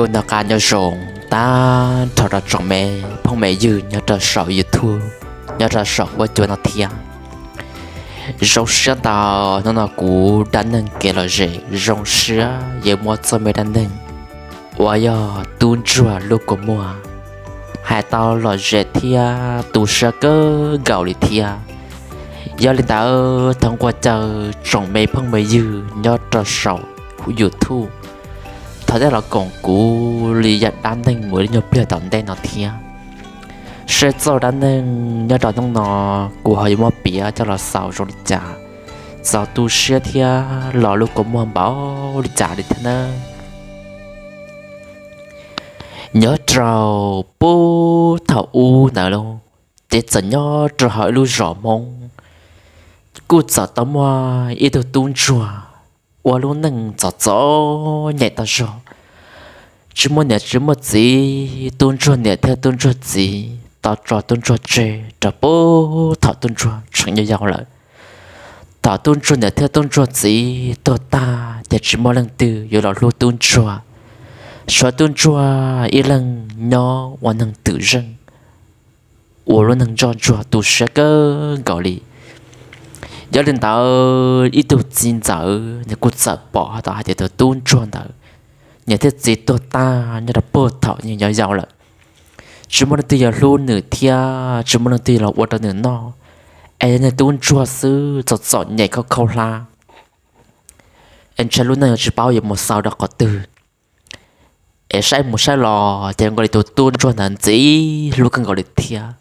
Ua noj qab nyob zoo tag nrho rau tsoom me phooj me ywg nyob rau saum YouTube, nyob rau saum huab cua no thiab. Zoo siab ntau, hnub no kuv dab neeg kev lom zem zoo siab yuav muab txoj me dab neeg uas yog tub ntsuag lub kua muag hais tau lom zem thiab tu siab kawg nkaus li thiab. Yog li ntawd thov nqua caw tsoom me phooj me ywg nyob rau saum YouTube, thov tej los koom kuv li yam dab neeg mus li nyuag pliag tom ntej no thiab, seb txoj dab neeg nyob rau hnub no kuv ho yuav muab piav coj los xaus zoo li cas, txaus tu siab thiab los lub kua muag npaum li cas li thiab nawb. Nyob rau puag thaum ub ntawd lauj, ces txawm nyob rau hauv ib lub zos Hmoob, kuj txawm tau muaj ib tug tub ntsuag ua lub neej txom txom nyem tag zog, tsis muaj niam tsis muaj txiv. Tub ntsuag niam thiab tub ntsuag txiv tau tso tub ntsuag tseg rau puag thaum tub ntsuag tseem yau yau lawm. Thaum tub ntsuag niam thiab tub ntsuag txiv tuag tag ces tsis muaj leej twg yuav los hlub tub ntsuag, tshuav tub ntsuag ib leeg nyob ua neeg twm zeej, ua lub neej ntsoj ntsuag tu siab kawg nkaus li. Yog li ntawd ib tug txiv ntxawm nws kuj txawm pom hais tias tus tub ntsuag ntawd niam thiab txiv tuag tag nyob rau puag thaum nws yau yau lawm, tsis muaj leej twg yuav hlub nws thiab tsis muaj leej twg yuav los ua rau nws noj, es yog niag tub ntsuag xwb txom txom nyem khaub khaub hlab, es ntshe lub neej yuav tsis paub yuav mus xaus rau qhov twg. Es saib mus saib los ces nkaus li tus tub ntsuag ntawd ntxim hlub kawg nkaus li thiab.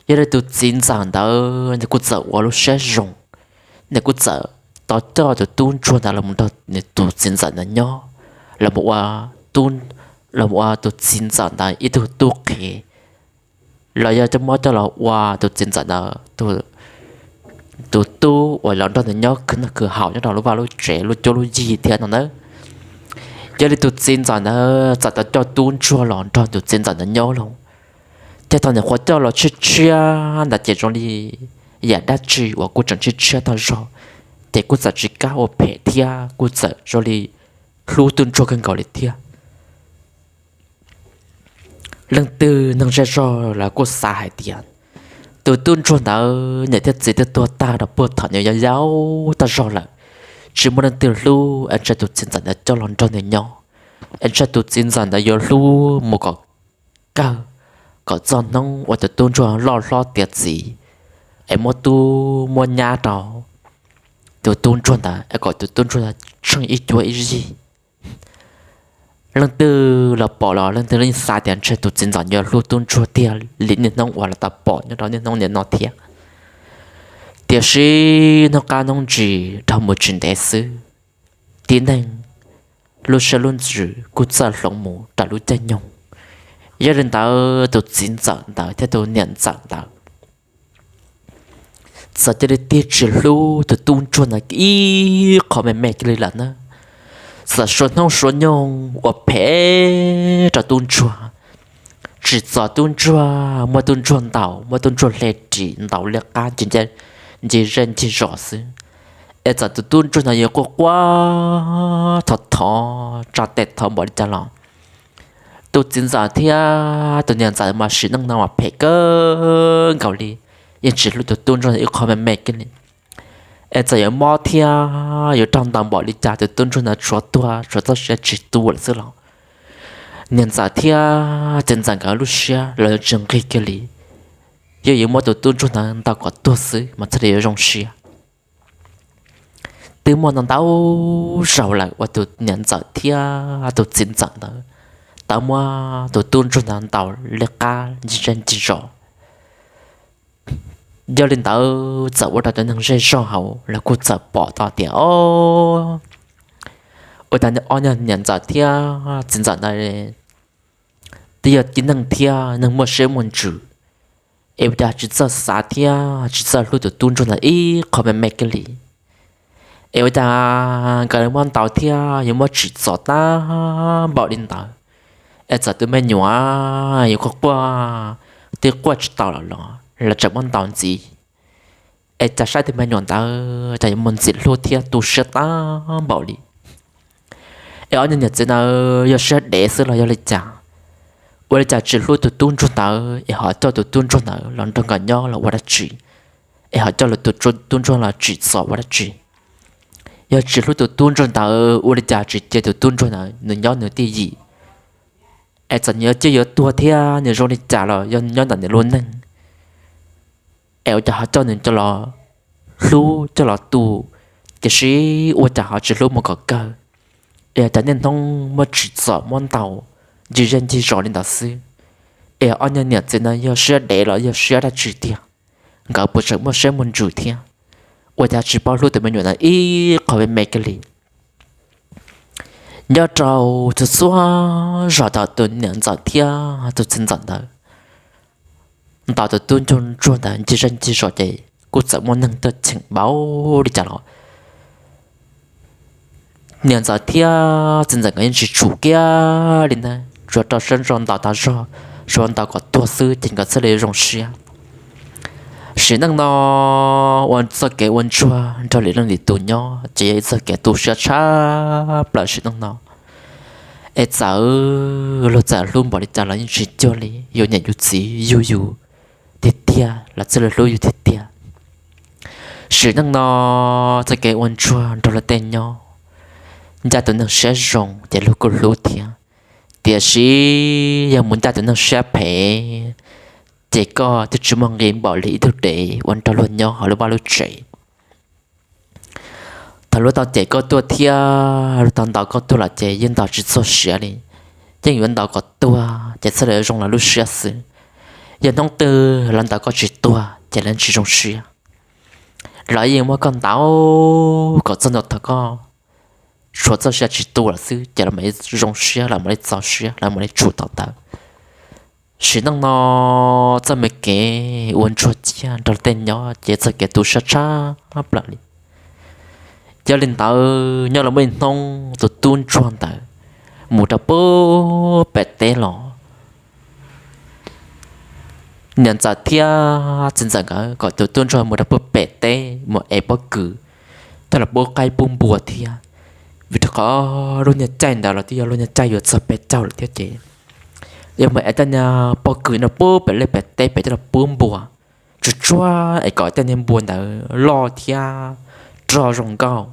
Yog li tus txiv ntxawm ntawd nws kuj txawm ua lub siab zoo, nws kuj txawm tau coj tus tub ntsuag ntawd los nrog nws tus txiv ntxawm ntawd nyob, los ua, los ua tus txiv ntxawm ntawd ib tug tub qhe, los yog coj muab coj los ua tus txiv ntxawm ntawd tus tub uas los nrog nws nyob khwv noj khwv haus nyob rau lub vaj lub tsev lub cuab lub yig thiab no nawb. Yog li tus txiv ntxawm ntawd txawm tau coj tub ntsuag los nrog tus txiv ntxawm ntawd nyob lauj, thiab thaum nws qhuav coj los tshiab tshiab ntawd ces zoo li yam dab tsi uas kuj tseem tshiab tshiab tag zog, ces kuj txawm tsis kam ua phem thiab kuj txawm zoo li hlub tub ntsuag kawg nkaus li thiab. Leej twg neeg zej zog los kuj xav hais tias tus tub ntsuag ntawd niam thiab txiv twb tuag tag rau puag thaum nws yau yau tag zog lawm, tsis muaj leej twg hlub, es ntshe tus txiv ntxawm ntawd coj los nrog nws nyob, es ntshe tus txiv ntxawm ntawd yuav hlub mus kom kawg, kom txog hnub uas tus tub ntsuag loj hlob tiav txiv, es muab tub muab nyab rau tus tub ntsuag ntawd es kom tus tub ntsuag tsheej ib cuab ib yig. Leej twg los pom los leej twg yeej xav tias ntshe tus txiv ntxawm yuav hlub tub ntsuag tiag li niaj hnub uas los tau pom nyob rau niaj hnub niam no thiab. Tiam sis hnub qab hnub ntsis dhau mus tsis ntev xwb, tib neeg lub siab lub ntsws kuj txawj hloov mus raws lub caij nyoog. Yog li ntawd tus txiv ntxawm ntawd thiab tus niam ntxawm ntawd txawm cia li tig tsis hlub tus tub ntsuag ntawd ib qho me me kiag li lawm na. Txawm suav hnub suav nyoog ua phem rau tub ntsuag, tsim txom tub ntsuag, muab tub ntsuag ntaus, muab tub ntsuag hle ris ntaus liab qab ncig zej ncig zos xwb. Es txawm tus tub ntsuag ntawd yuav quaj quaj thov thov tsa tes thov npaum li cas los tus txiv ntxawm thiab tus niam ntxawm mas sim neej no mas phem kawg nkaus li, yeej tsis hlub tus tub ntsuag ntawd ib qho me me kiag li. Es txawm yuav mob thiab yuav raug ntaus npaum li cas tus tub ntsuag ntawd tshuav tuag tshuav txoj sia tsis tu lawm xwb los niam ntxawm thiab txiv ntxawm nkawd lub siab los yuav tsis nqig kiag li. Yeej yuav muab tus tub ntsuag ntawd ntaus kom tuag xwb mas thiaj li yuav zoo siab. Twb muaj ntau ntau zaus lawm uas tus niam ntxawm thiab tus txiv ntxawm ntawd tau muab tus tub ntsuag ntawd ntaus liab qab ncig zej ncig zos. Yog li ntawd txawm ua rau cov neeg zej zog hauv lawv kuj txawm pom tau tias, o, ua cas ob niag niam ntxawm thiab txiv ntxawm ntawd twb yog tib neeg thiab neeg muaj siab muaj ntsws, es ua cas tsis txawj xav thiab tsis txawj hlub tus tub ntsuag ntawd ib qho me me kiag li. Es ua cas nkawd muab ntaus thiab yuav muab tsim txom tag npaum li ntawd, es txawm tus me nyuam yuav quaj quaj twb quaj tsis tau lawm los lawv tseem muab ntaus ntxiv. Es cas saib tus me nyuam ntawd cas yuav muaj ntxim hlub thiab tu siab tag npaum li. Es ob niag niam txiv ntawd yog siab dev xwb los yog li cas? Ua li cas tsis hlub tus tub ntsuag ntawd es ho coj tus tub ntsuag ntawd los nrog nkawd nyob los ua dab tsi? Es ho coj los tus tub ntsuag los tsim txom ua dab tsi? Yog tsis hlub tus tub ntsuag ntawd ua li cas tsis cia tus tub ntsuag ntawd nws nyob nws tij yim? Es txawm nws yuav ciaj yuav tuag thiab nws zoo li cas los yog nyob ntawm nws lub neej, es ua cas ho coj nws coj los hlub coj los tu, tiam sis ua cas ho tsis hlub mus kom kawg? Es ua cas niaj hnub muab tsim txom muab ntaus ncig zej ncig zos li ntawd xwb? Es ob niag niam txiv no yog siab dev los yog siab dab tsi tiag? Nkawd puas tseem muaj siab muaj ntsws thiab? Ua cas tsis paub hlub tus me nyuam ntawd ib qho me me kiag li? Nyob rau txhua txhua zaus thaum tus niam ntxawm thiab tus txiv ntxawm ntawd ntaus tus tub ntsuag ntawd ncig zej ncig zos ces kuj txawm muaj neeg tuaj cheem npaum li cas los niam ntxawm thiab txiv ntxawm nkawd yeej tsis tsum kiag li ntag, tsuas rau siab ntso ntaus tas zog, tsuas ntaus kom tuag xwb ces nkawd thiaj li zoo siab. Sim neej no ua txoj kev ua ntsuag nrog lwm leej lwm tus nyob ces yog ib txoj kev tu siab tshaj plaws sim neej no. Es txawm luag txawm hlub npaum li cas los yeej tsis cuag li yus niam yus txiv yug yus tiag tiag los thiaj li hlub yus tiag tiag. Sim neej no txoj kev ua ntsuag nrog luag tej nyob, ncaj tus neeg siab zoo ces luag kuj hlub thiab, tiam sis yog mus ncaj tus neeg siab phem ces koj twb tsis muaj nqi npaum li ib tug dev uas nrog luag nyob hauv lub vaj lub tsev. Thaum luag tau cem koj tuaj thiab luag tau ntaus koj tuag lawm ces yeej ntaus tsis txog siav li, yeej yuav ntaus kom tuag ces thiaj li zoo lawv lub siab xwb. Yog hnub twg lawv ntaus koj tsis tuag ces lawv tsis zoo siab, lawv yeej muab koj ntaus kom txog ntua thaum koj tshuav txoj sia tsis tu lawm xwb ces lawv mam li zoo siab, lawv mam li txaus siab, lawv mam li tsum tau ntawd. Sim neej no txoj me kev ua ntsuag ciaj nrog luag tej nyob ces txoj kev tu siab tshaj plaws li. Yog li ntawd nyob los muaj ib hnub tus tub ntsuag ntawd mus rau puag pem teb los, niam ntxawm thiab txiv ntxawm nkawd kom tus tub ntsuag mus rau puag pem teb mus ev pob kws, thiab los pub qaib pub npua thiab, vim rau qhov lub niag caij ntawd los twb yog lub niag caij yuav txog peb caug lawm thiab ces yuav mus ev tej niag pob kws no pub pem liaj pem teb pem coj los pub npua, tsuag tsuag es kom tej niag npua ntawd loj thiab rog zoo nkauj,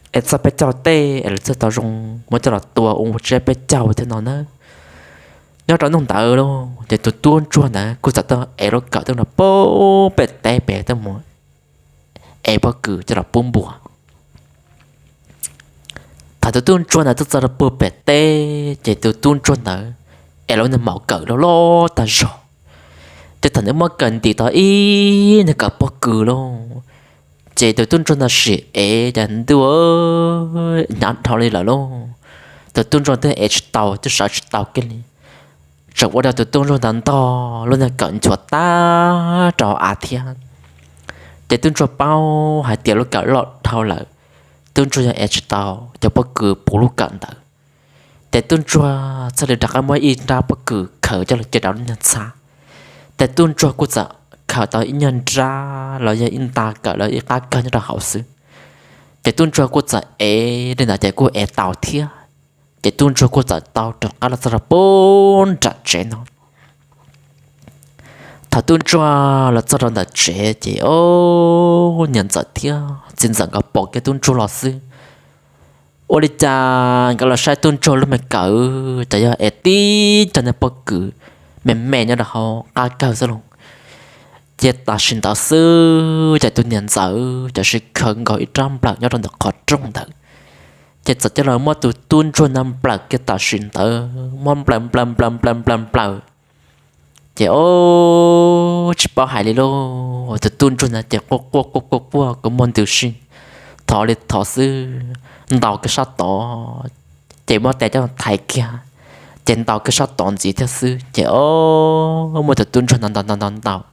es txog peb caug tej es lawv thiaj tau zoo muab coj los tua ua tsiab peb caug thiab no na. Nyob rau hnub ntawd lauj ces tus tub ntsuag ntawd kuj txawm tuaj ev lub kawm tuaj rau puag pem teb pem tuaj mus ev pob kws coj los pub npua. Thaum tus tub ntsuag ntawd tuaj txog rau puag pem teb ces tus tub ntsuag ntawd ev lub niag maum kawm loj loj tag zog, ces thaum nws muab kawm ntim tau ib niag kawm pob kws lauj, ces tus tub ntsuag ntawd sim ev ces ntuj, hnyav dhau li lawm lauj. Tus tub ntsuag twb ev tsis tau twb sawv tsis tau kiag li, tseem ua rau tus tub ntsuag ntawd ntog lub niag kawm nchuav tag rau av thiab. Ces tub ntsuag paub hais tias lub kawm loj dhau lawm, tub ntsuag yog ev tsis tau cov pob kws puv lub kawm ntawd. Ces tub ntsuag thiaj li rov qab muab ib nrab pob kws khaws coj los cia rau lub niag txhab. Ces tub ntsuag kuj txawm khaws tau ib nyuag nrab los yog ib nta kawm los ib qab kawg nyob rau hauv xwb. Ces tub ntsuag kuj txawm ev li ntawd ces kuj ev tau thiab. Ces tub ntsuag kuj txawm tau rov qab los txog rau puag nram tsev no. Thaum tub ntsuag los txog rau ntawm tsev ces o, niam ntxawm thiab txiv ntxawm nkawd pom kiag tub ntsuag los xwb, ua li cas nkawd los saib tub ntsuag lub me kawm ces yog ev tib co niag pob kws me me nyob rau hauv qab kawg xwb lauj. Ces tam sim ntawd xwb ces tus niam ntxawm ces siv khaws nkaus ib rab nplawm nyob rau ntawm qhov rooj ntawd, ces txawm coj los muab tus tub ntsuag ntawd nplawm kiag tam sim ntawd, muab nplawm nplawm nplawm nplawm nplawm nplawm. Ces o, tsis paub hais li lauj, tus tub ntsuag ntawd ces quaj quaj quaj quaj quaj kua muag ntws si, thov li thov xwb, ntaus kiag sab tod, ces muab tes coj thaiv kiag, ces ntaus kiag sab tod ntxiv thiab xwb. Ces o, muab tus tub ntsuag ntawd ntaus ntaus ntaus ntaus,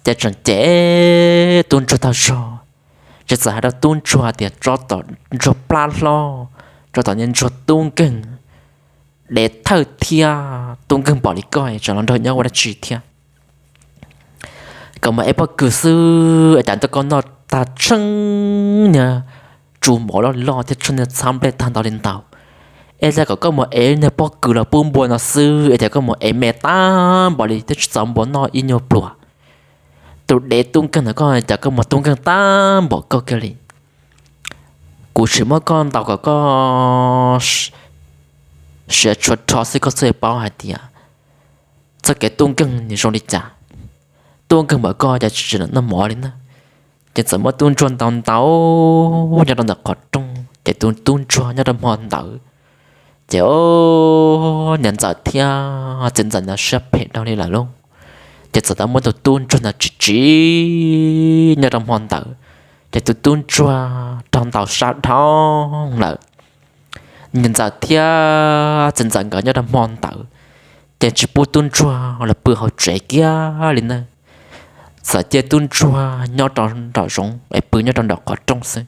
ces tseem cem tub ntsuag tag zog. Ces txawm hais rau tub ntsuag tias, tsob tom ntsuag plab hlob, tsob tom niag ntsuag tub nkeeg, dev thawj thiab tub nkeeg npaum li koj tseem los nrog nyob ua dab tsi thiab? Kom mus ev pob kws xwb es cas ntuj koj noj tag tsheej niag tsu mov loj li loj thiab tsheej niag txhab nplej tag ntau li ntau, es cas kom koj mus ev niag pob kws los pub npua no xwb es cas koj mus ev me tag npaum li twb tsis txaus npua noj ib nyuag pluag. Tus dev tub nkeeg ntawm koj cas koj mus tub nkeeg tag npaum koj kiag li. Kuv tsis muab koj ntaus kom koj siav tshuav rho xwb koj thiaj paub hais tias txoj kev tub nkeeg nws zoo li cas. Tub nkeeg npaum koj cas tsis tsim nyog noj mov li na. Ces txawm muab tub ntsuag ntaus ntaus nyob rau ntawm qhov rooj ces tus tub ntsuag nyob rau hmo ntawd ces o, niam ntxawm thiab txiv ntxawm ntawd siab phem dhau li lawm lauj. Ces txawm tau muab tus tub ntsuag ntawd tsim tsim nyob rau hmo ntawd ces tus tub ntsuag raug ntaus sab dhau lawm. Niam ntxawm thiab txiv ntxawm nkawd nyob rau hmo ntawd ces tsis pub tub ntsuag los pw hauv tsev kiag li na. Txawm cia tub ntsuag nyob rau nraum zoov es pw nyob rau nraum qhov rooj xwb.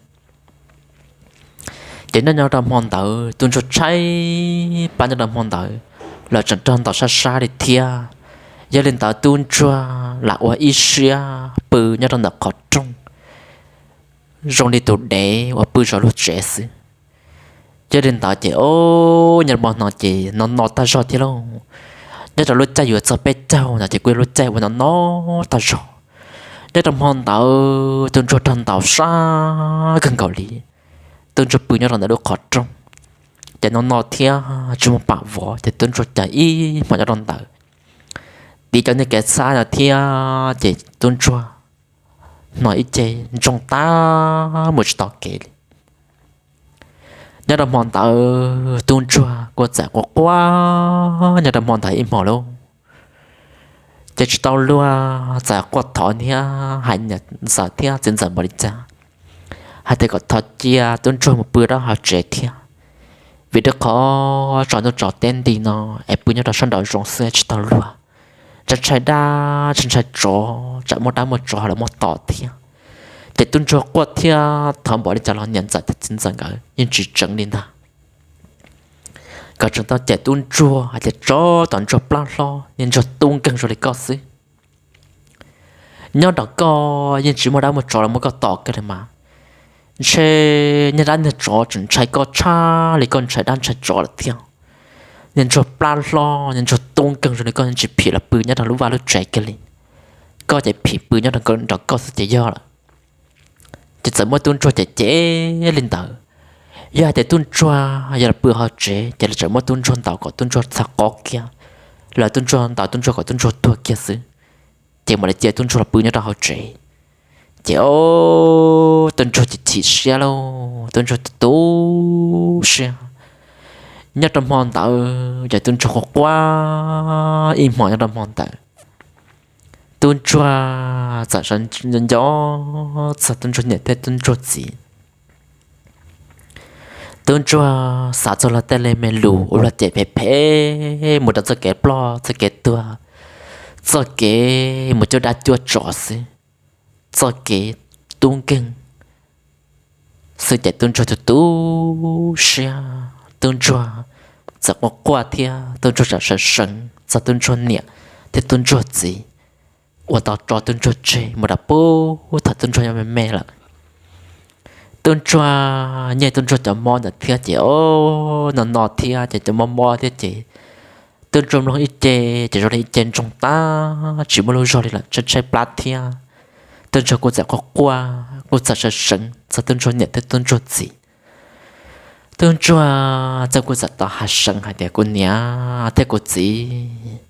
Ces nyob nyob rau hmo ntawd tub ntsuag tshaib plab nyob rau hmo ntawd los tseem raug ntaus sab sab li thiab. Yog li ntawd tub ntsuag lam ua ib siab pw nyob rau ntawm qhov rooj zoo li tus dev uas pw zov luag tsev xwb. Yog li ntawd ces o, nyob rau hmo no ces no no tag zog thiab lauj. Nyob rau lub caij yuav txog peb caug no ces kuj yog lub caij uas no no tag zog. Nyob rau hmo ntawd tub ntsuag raug ntaus sab kawg nkaus li. Tub ntsuag pw nyob rau ntawm lub qhov rooj ces no no thiab tsis muaj pam vov ces tub ntsuag cav ib hmos nyob rau ntawd. Tiv cov niag kev txhab no thiab ces tub ntsuag hnov ib ce ntsoog tag mus tsis tau kev li. Nyob rau hmo ntawd tub ntsuag kuj txawm quaj quaj nyob rau hmo ntawd ib hmos lauj. Ces tsis tau luag txawm quaj thov niam hais niam ntxawm thiab txiv ntxawm npaum li cas hais tias kom thov cia tub ntsuag mus pw rau hauv tsev thiab, vim rau qhov tsaus ntuj tsaus teb nti no es pw nyob rau sab nraum zoov xwb tsis tau luag, tsam ntshai dab tsam ntshai tsov tsam muaj dab muaj tsov los muab tom thiab. Ces tub ntsuag quaj thiab thov npaum li cas los niam ntxawm thiab txiv ntxawm nkawd yeej tsis tseev li ntag. Nkawd tseem tau cem tub ntsuag hais tias tsov tom ntsuag plab hlob, niag ntsuag tub nkeeg zoo li koj xwb. Nyob nram koj yeej tsis muaj dab muaj tsov los muab koj tom kiag li mas, ntshe niag dab niag tsov tseem ntshai koj tshaj li koj ntshai dab ntshai tsov lawm thiab. Niag ntsuag plab hlob, niag ntsuag tub nkeeg zoo li koj yeej tsis phim los pw nyob rau lub vaj lub tsev kiag li. Koj ces phim pw nyob nram koj xwb ces yog lawm. Ces txawm muab tub ntsuag cem cem li ntawd. Yog hais tias tub ntsuag yog los pw hauv tsev ces lawv tseem muab tub ntsuag ntaus kom tub ntsuag txhav qob kiag, los tub ntsuag ntaus tub ntsuag kom tub ntsuag tuag kiag xwb, ces mam li cia tub ntsuag los pw nyob rau hauv tsev. Ces o, tub ntsuag ces chim siab lauj, tub ntsuag tu siab. Nyob rau hmo ntawd ces tub ntsuag quaj quaj ib hmos nyob rau hmo ntawd. Tub ntsuag txawm sawv nco txog tub ntsuag niam thiab tub ntsuag txiv. Tub ntsuag xav txog luag tej me lus uas luag cem phem phem mus rau txoj kev ploj txoj kev tuag, txoj kev mus cuab dab cuab tsov xwb, txoj kev tub nkeeg xwb ces tub ntsuag tu tu siab, tub ntsuag txawm quaj quaj thiab tub ntsuag txawm sawv seev txog tub ntsuag niam thiab tub ntsuag txiv uas tau tso tub ntsuag tseg mus rau puag thaum tub ntsuag yuav me me lawm. Tub ntsuag nyiag tub ntsuag cov mob ntawd thiab ces o, no no thiab ces cov mob mob thiab ces tub ntsuag mloog ib ce ces zoo li ib ce ntsoog tag tsis muaj lub zog li lawm, tshaib tshaib plab thiab. Tub ntsuag kuj txawm quaj quaj kuj txawm sawv seev txog tub ntsuag niam thiab tub ntsuag txiv. Tub ntsuag txawm kuj txawm tau hais seev hais tias kuv niam thiab kuv txiv,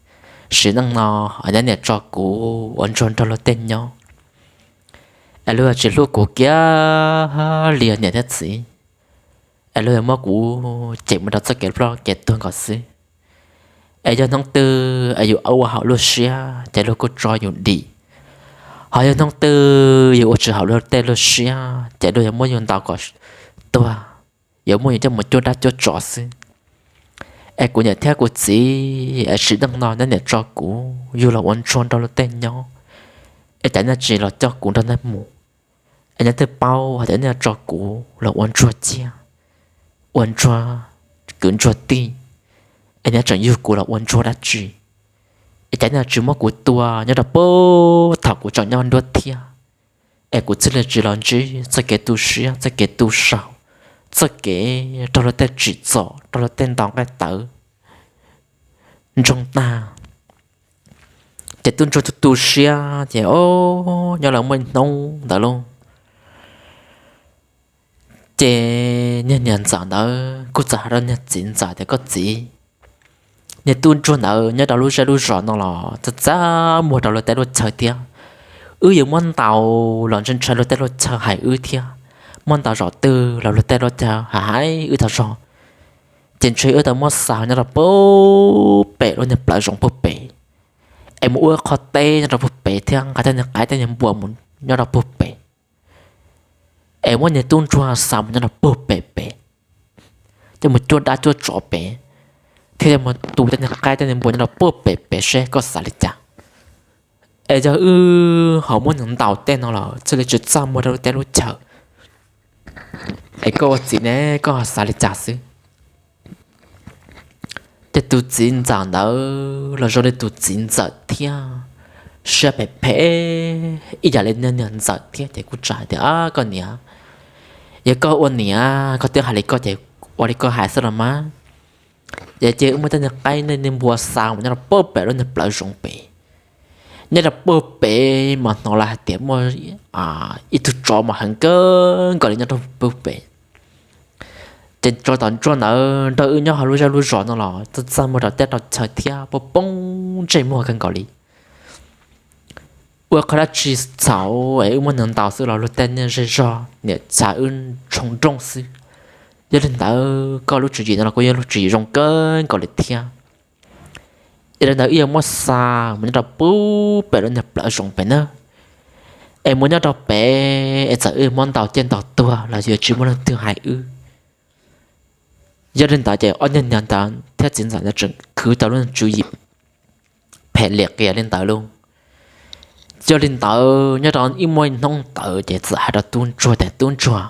sim neej no neb niam tso kuv ua ntsuag nrog luag tej nyob es luag tsis hlub kuv kiag li niam thiab txiv, es luag yuav muab kuv cem mus rau txoj kev ploj kev tuag nkaus xwb. Es yog hnub twg es yus ua haum luag siab ces luag kuj tso yus dim, ho yog hnub twg yus ua tsis haum luag tej luag siab ces luag yuav muab yus ntaus kom tuag, yuav muab yus coj mus cuab dab cuab tsov xwb. Es kuv niam thiab kuv txiv, es sim neej no neb niam tso kuv yug los ua ntsuag nrog luag tej nyob, es cas neb tsis los coj kuv nrog neb mus? Es neb twb paub hais tias neb tso kuv los ua ntsuag ciaj, ua ntsuag kwv ntsuag tij, es neb tseem yug kuv los ua ntsuag dab tsi? Es cas neb tsis muab kuv tua nyob rau puag thaum kuv tseem nyob nruab thiab, es kuv thiaj li tsis los ntsib txoj kev tu siab txoj kev tu saum, txoj kev, raug luag tej tsim txom, raug luag tej ntaus nqaij tawv ntsoog tag. Ces tub ntsuag tu tu siab ces, o, nyob los muaj ib hnub ntawd lauj, ces niag niam ntxawm ntawd kuj txawm hais rau niag txiv ntxawm tias, koj txiv, niag tub ntsuag ntawd nyob rau lub zej lub zos no los txaj txaj muag rau luag tej luag chaw thiab. Wb yuav muab ntaus los ntshe ntshai luag tej luag chaw hais wb thiab. Muab ntaus zaum twg los luag tej luag chaw hais wb tag zog. Ces ntshe wb tau muab xa nyob rau puag pem lub niag plawv zoov puag pem, es mus ua qho teb nyob rau puag pem thiab nqa tej niag qaib tej niag npua mus nyob rau puag pem, es muab niag tub ntsuag xa mus nyob rau puag pem pem, coj mus cuab dab cuab tsov pem, thiab coj mus tu tej niag qaib tej niag npua nyob rau puag pem pem seb koj xav li cas. Es yog wb ho muab nws ntaus tej no los thiaj li tsis txaj muag rau luag tej lub chaw. Es koj ua txiv ne koj ho xav li cas xwb? Ces tus txiv ntxawm ntawd los zoo li tus txiv ntxawm thiab, siab phem phem ib yam li niag niam ntxawm thiab ces kuj tsa hais tias, koj niam, yog koj ua niam koj twb hais li koj ces ua li koj hais xwb los mas. Ces cia wb muab tej niag qaib niag npua xa mus nyob rau puag pem lub niag plawv zoov pem. Nyob rau puag pem mas hnov lawv hais tias muaj ib tug tsov mas heev kawg nkaus li nyob rau puag pem. Ces tsov tom ntsuag ntawd nrog wb nyob hauv lub zej lub zos no los txaj txaj muag rau tej rau chaw thiab poob poob ntsej muag kawg nkaus li. Ua qhov dab tsi txhaum es wb muab nws ntaus xwb los luag tej niag zej zog niam txiv wb tshoob nrooj xwb. Yog li ntawd koj lub tswv yim no los kuj yog lub tswv yim zoo kawg nkaus li thiab. Yog li ntawd wb yuav muab xa mus nyob rau puag pem lub niag plawv zoov pem na. Es mus nyob rau pem es txawm wb muab ntaus ciaj ntaus tuag los yuav tsis muaj leej twg hais wb. Yog li ntawd ces ob niag niam ntawd thiab txiv ntxawm ntawd tseem khwv tau lub tswv yim phem liam qias li ntawd lauj. Yog li ntawd nyob rau ib muaj ib hnub ntawd ces txawm hais rau tub ntsuag tias, tub ntsuag,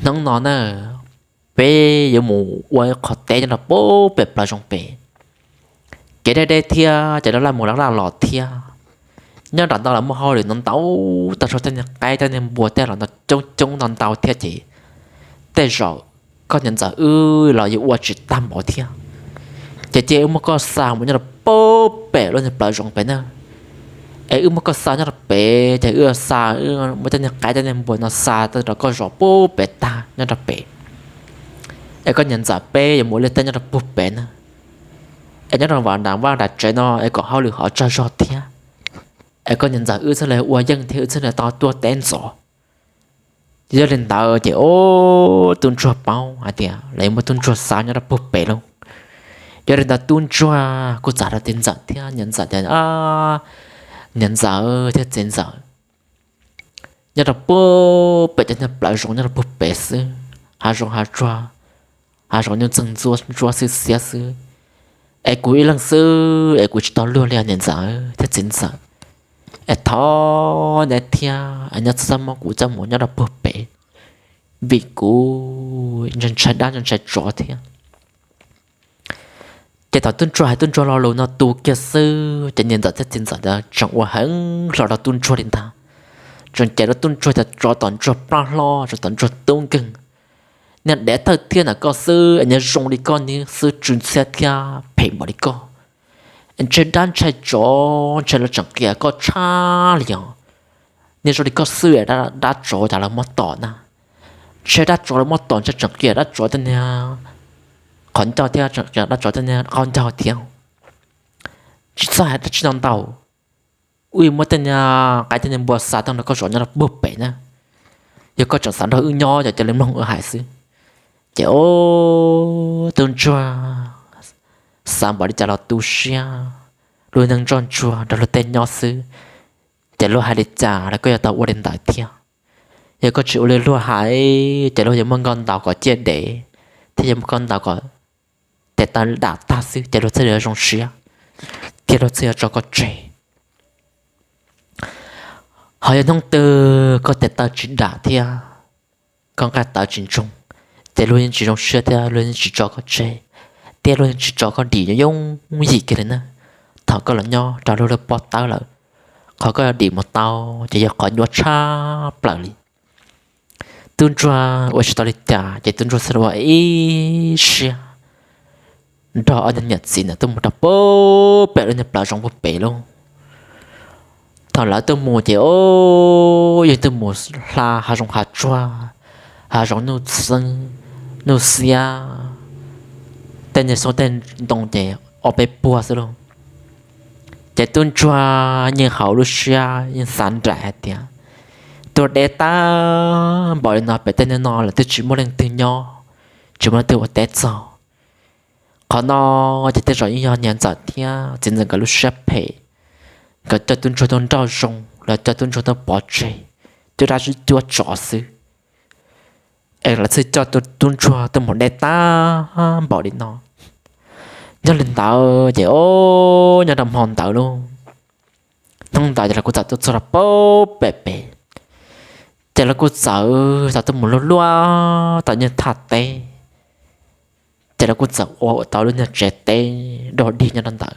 hnub no na peb yuav mus ua ib qho teb nyob rau puag pem plawv zoov pem. Kev deb deb thiab ces laj laj mus laj laj los thiab. Nyob nram ntau los muaj hauj lwm ntau ntau, tau sau tej niag qaib tej niag npua tej los ntau coob coob ntau ntau thiab ces tej zaum koj niam ntxawm wb los yuav ua tsis tag npaum thiab. Ces cia wb muab koj xa mus nyob rau puag pem lub niag plawv zoov pem na. Es wb muab koj xa nyob rau pem ces wb xa, muab tej niag qaib tej niag npua no xa rau koj zov puag pem tag nyob rau pem. Es koj niam ntxawm peb yuav mus ua liaj teb nyob rau puag pem na. Es nyob rau vam nram vaj nram tsev no es kom hauj lwm hov tsag zog thiab. Es koj niam ntxawm wb thiaj li ua yeej thiab wb thiaj li tau tuaj teb ntxov. Ces yog li ntawd ces, o, tub ntsuag paub hais tias lawv yuav muab tub ntsuag xa nyob rau puag pem lauj. Yog li ntawd tub ntsuag kuj txawm hais rau txiv ntxawm thiab niam ntxawm tias, niam ntxawm thiab txiv ntxawm, nyob rau puag pem cov niag plawv zoov nyob rau puag pem xwb, hav zoov hav tsuag, hav zoov nyuj txeeg ntsuab xwb xiab xwb. Es kuv ib leeg xwb es kuv tsis tau luag li niam ntxawm thiab txiv ntxawm. Es thov neb thiab es nyob txhob muab kuv coj mus nyob rau puag pem, vim kuv ntshai dab ntshai tsov thiab. Ces thaum tub ntsuag hais tub ntsuag lo lus no tu kiag xwb ces niam ntxawm thiab txiv ntxawm tseem ua heev hlo rau tub ntsuag li ntag. Tseem cem rau tub ntsuag tias tsov tom ntsuag plab hlob, tsov tom ntsuag tub nkeeg, niag dev thawj thiab ntawm koj xwb es niag zoo li koj niag xwb tsw ntxhiab thiab phem npaum li koj. Ntshe dab ntshai tsov ntshe lawv tseem qias koj tshaj li os. Niag zoo li koj xwb dab tsov cas lawv muab tom na. Ntshe dab tsov lawv muab tom ntshe tseem qias dab tsov tej niag qhov ncauj thiab tseem qias dab tsov tej niag qaub ncaug thiab. Tsis txhob hais dab tsi no ntau. Wb muab tej niag qaib tej niag npua xa tuaj nrog koj zov nyob rau puag pem na. Yog koj tseem xav nrog wb nyob ces cia li mloog wb hais xwb. Ces o, tub ntsuag xav npaum li cas los tu siab, luag neeg ntsoj ntsuag nrog luag tej nyob xwb, ces luag hais li cas los koj yuav tau ua li ntawd thiab. Yog koj tsis ua li luag hais ces luag yuav muab koj ntaus kom ciaj dev, thiab yuav muab koj ntaus kom tes taw dam tag xwb ces luag thiaj li zoo siab, thiab luag thiaj yuav tso koj tseg. Ho yog hnub twg koj tes taw tsis dam thiab koj nqaij tawv tsis ntsoog, ces luag yeej tsis zoo siab thiab luag yeej tsis tso koj tseg, thiab luag yeej tsis tso koj dim yooj yooj yim kiag li na. Thaum koj los nyob rau luag lub pob tawb lawm, qhov koj yuav dim mus tau ces yog qhov nyuaj tshaj plaws li. tub ntsuag ua tsis tau li cas ces tub ntsuag txawm ua ib siab nrog ob niag niam txiv ntawd tuaj mus rau pem lub niag plawv zoov puag pem lauj. Thaum lawv tuaj mus ces o, yeej tuaj mus hla hav zoov hav tsuag, hav zoov nuj xeeb, nuj xiab, tej niag xyoob tej ntoo ces ob peb puag xwb lauj. Ces tub ntsuag yeej hauv lub siab yeej xav nraim hais tias, tuaj deb tag npaum li no pem tej niag no lawv twb tsis muaj leej twg nyob, tsis muaj leej twg ua teb txog. Qhov no ces tej zaum yeej yog niam ntxawm thiab txiv ntxawm nkawd lub siab phem, nkawd coj tub ntsuag tuaj nrauj zoo los coj tub ntsuag tuaj pov tseg, cuab dab cuab tsov xwb. Es lawv thiaj coj tub ntsuag tuaj mus deb tag npaum li no. Nyob li ntawd ces o, nyob rau hmo ntawd lauj, hnub ntawd ces lawv kuj txawm tuaj txog rau pem pem, ces lawv kuj txawm tau tuaj mus luaj luaj tau niag thaj teb, ces lawv kuj txawm ua tau lub niag tsev teb dog dig nyob rau ntawd,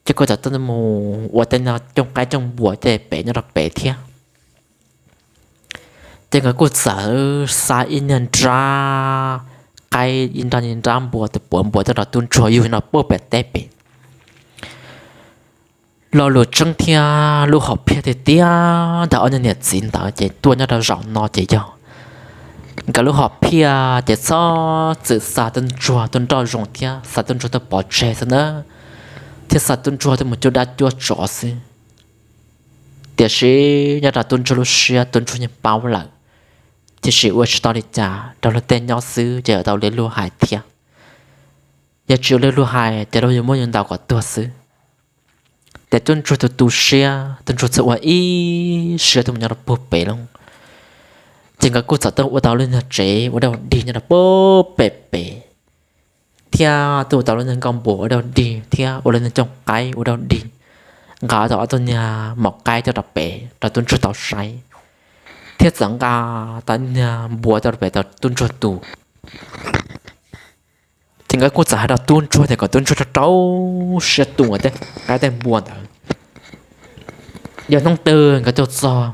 ces kuj txawm tuaj mus ua tej niag cooj qaib cooj npua tej pem nyob rau pem thiab. Ces nkawd kuj txawm xa ib niag nrab qaib ib nrab nrab npua tus puav npua tuaj rau tub ntsuag yug no pem teb pem. Lo lus tseeb thiab lub hom phiaj tiag tiag ntawm ob niag niam txiv ntawd ces tuaj nyob rau zaum no ces yog nkawd lub hom phiaj ces txhob txwm xa tub ntsuag tuaj nrauj zoo thiab xa tub ntsuag tuaj pov tseg xwb ntag, thiab xa tub ntsuag tuaj mus cuab dab cuab tsov xwb. Tiam sis nyob rau tub ntsuag lub siab tub ntsuag yeej paub lawm, tiam sis ua tsis tau li cas, rau luag tej nyob xwb ces yuav tau li luag hais thiab. Yog tsis ua li luag hais ces luag yuav muab yus ntaus kom tuag xwb. Ces tub ntsuag tus tu siab, tub ntsuag txawm ua ib siab tuaj mus nyob rau puag pem lauj. Ces nkawd kuj txawm tuaj ua tau lub niag tsev ua dog dig nyob rau puag pem pem, thiab tuaj ua tau lub niag nkuaj npua ua dog dig thiab ua lub niag cooj qaib ua dog dig, nqa tau ob tug niag maum qaib coj rau pem rau tub ntsuag tau saib, thiab txawm nqa tau niag npua coj rau pem rau tub ntsuag tu. Ces nkawd kuj txawm hais rau tub ntsuag tias kom tub ntsuag rau rau siab tu tej qaib tej npua ntawd. Yog hnub twg nkawd tuaj txog,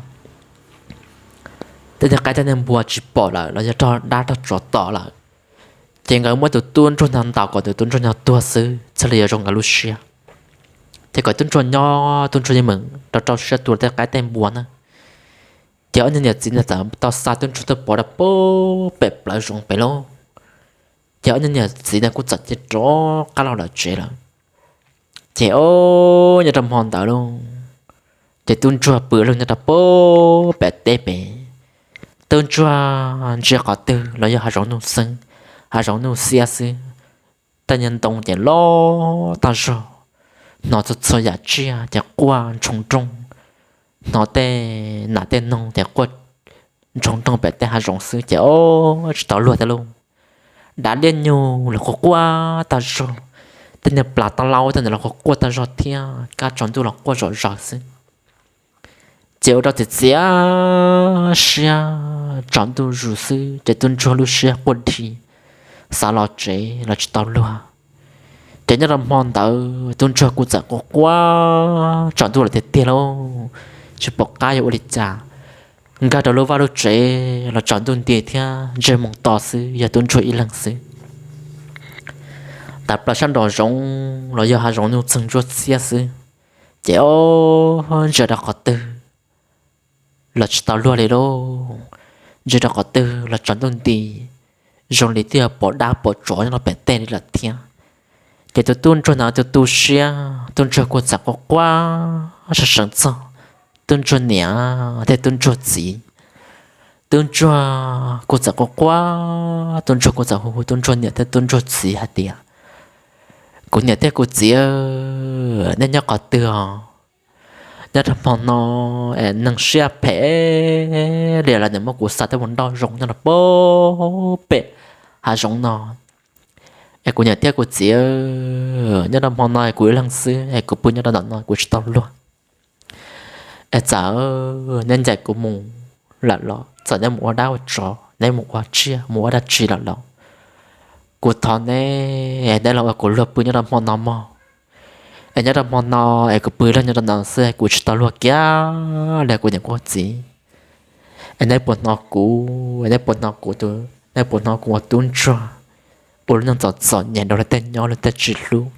tej niag qaib tej niag npua tsis pom lawm los yog raug dab raug tsov tom lawm, ces nkawd muab tus tub ntsuag no ntaus kom tus tub ntsuag no tuag xwb thiaj li yuav zoo nkawd lub siab. Ces kom tub ntsuag nyob, tub ntsuag yeej meem rau rau siab tu tej qaib tej npua na. Ces ob niag niam txiv ntawd txawm tau xa tub ntsuag tuaj pov rau puag pem plawv zoov pem lauj. Ces ob niag niam txiv ntawd kuj txawm cia rov qab los lawm tsev lawm. Ces o, nyob rau hmo ntawd lauj, ces tub ntsuag pw leeg nyob rau puag pem teb pem. Tub ntsuag ntsia qhov twg los yog hav zoov nuj xeeb, hav zoov nuj xiab xwb. Tej niag ntoo ces loj tag zog, hnov txhua txhua yam tsiaj ces quaj ntshoo nrooj, hnov tej nas tej noog ces quaj ntshoo nrooj pem tej hav zoov xwb ces o, tsis tau luag thiab lauj. Dav liab nyug los quaj quaj tag zog, tej niag plas taj laub tej ntawd los quaj quaj tag zog thiab, kab tsaus ntuj los quaj zom zaws xwb. Ces ua rau txiv txiav siab, tsaus ntuj zus xwb ces tub ntsuag lub siab quaj dhi, xav los tsev los tsis tau luag. Ces nyob rau hmo ntawd tub ntsuag kuj txawm quaj quaj tsaus ntuj lawm tiag tiag lauj, tsis pom qab yuav ua li cas. Nkag rau lub vaj lub tsev los tsaus ntuj nti thiab ntsej muag to xwb, yog tub ntsuag ib leeg xwb. Tawm plaws sab nraum zoov los yog hav zoov nuj txeeg ntsuab xiab xwb, ces o, ntsia rau qhov twg los tsis tau luag li lauj. Ntsia rau qhov twg los tsaus ntuj nti, zoo li twb yog pom dab pom tsov nyob rau pem tej li lawm thiab. Ces tus tub ntsuag ntawd tus tu siab, tub ntsuag kuj txawm quaj quaj sab seev txog tub ntsuag niam thiab tub ntsuag txiv. Tub ntsuag kuj txawm quaj quaj, tub ntsuag kuj txawm hu hu tub ntsuag niam thiab tub ntsuag txiv hais tias, kuv niam thiab kuv txiv, nej nyob qhov twg os? Nyob rau hmo no es neeg siab phem li lawv niam muab kuv xa tuaj mus nrauj zoov nyob rau puag pem hav zoov no. Es kuv niam thiab kuv txiv, nyob rau hmo no es kuv ib leeg xwb es kuv pw nyob rau ntawm no kuv tsis tau luag. Es txawm neb ncaim kuv mus lawm los txawm neb mus ua dab ua tsov, neb mus ua tsiaj mus ua dab tsi lawm los kuv thov neb, neb los ua kuv luag pw nyob rau hmo no mog. Es nyob rau hmo no es kuv pw ib leeg nyob rau no xwb es kuv tsis tau luag kiag li kuv niam kuv txiv. Es neb puas hnov kuv, es neb puas hnov kuv tus, neb puas hnov kuv ua tub ntsuag ua lub neej txom txom nyem rau luag tej nyob luag tej tsis hlub?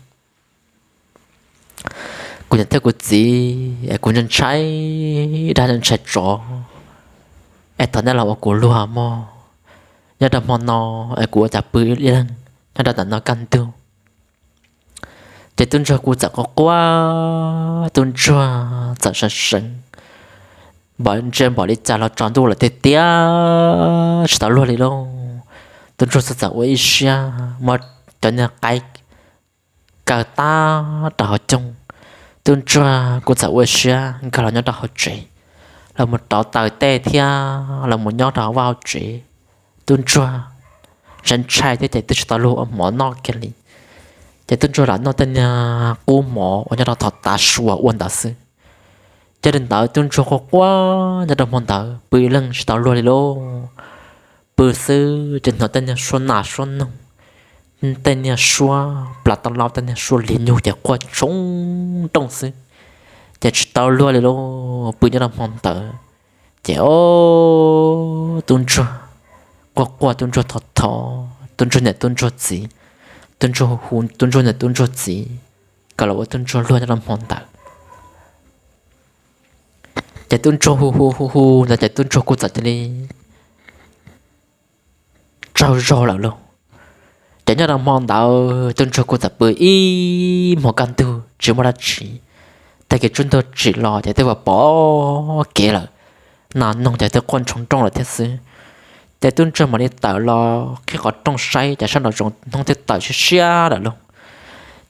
Kuv niam thiab kuv txiv es kuv ntshai ntshai dab ntshai tsov, es thov neb los ua kuv luag mog. Nyob rau hmo no es kuv ua cas pw ib leeg nyob rau ntawm no kaj ntug. Ces tub ntsuag kuj txawm quaj quaj, tub ntsuag txawm seev seev, npom ntsia npom li cas los tsaus ntuj lawm tiag tiag tsis tau luag li lauj. Tub ntsuag txawm txawm ua ib siab muab cov niag qaib kaw tag rau hauv cooj. Tub ntsuag kuj txawm ua siab nkag los nyob rau hauv tsev, los mus rauv taws tej thiab los mus nyob rau hauv vaj hauv tsev. Tub ntsuag ntshai ntshai thiab ces twb tsis tau luag ua mov noj kiag li. Ces tub ntsuag lam noj tej niag qub mov uas nyob rau tom tav su ua ntawd xwb. Yog li ntawd tub ntsuag quaj quaj nyob rau hmo ntawd pw ib leeg tsis tau luag li lauj. Pw xwb ces hnov tej niag suab nas suab noog, tej niag suab plas tau laub, tej niag suab lig nyug ces quaj tshoo nrooj xwb, ces tsis tau luag li lauj. Pw nyob rau hmo ntawd ces o, tub ntsuag quaj quaj, tub ntsuag thov thov tub ntsuag niam tub ntsuag txiv, tub ntsuag hu hu tub ntsuag niam tub ntsuag txiv kom los ua tub ntsuag luag nyob rau hmo ntawd. Ces tub ntsuag hu hu hu hu ntawd ces tub ntsuag kuj txawm cia li tsaug zog lawm lauj. Ces nyob rau hmo ntawd tub ntsuag kuj txawm pw ib hmo kaj ntug tsis muaj dab tsi. Tag kis tsaus ntuj tsim los ces twb pom kev lawm, nas noog ces twb quaj ntshoo nrooj lawm thiab xwb. Ces tub ntsuag mam li tawm los qhib qhov rooj saib ces sab nraum zoov hnub twb tawm siab siab lawm lauj.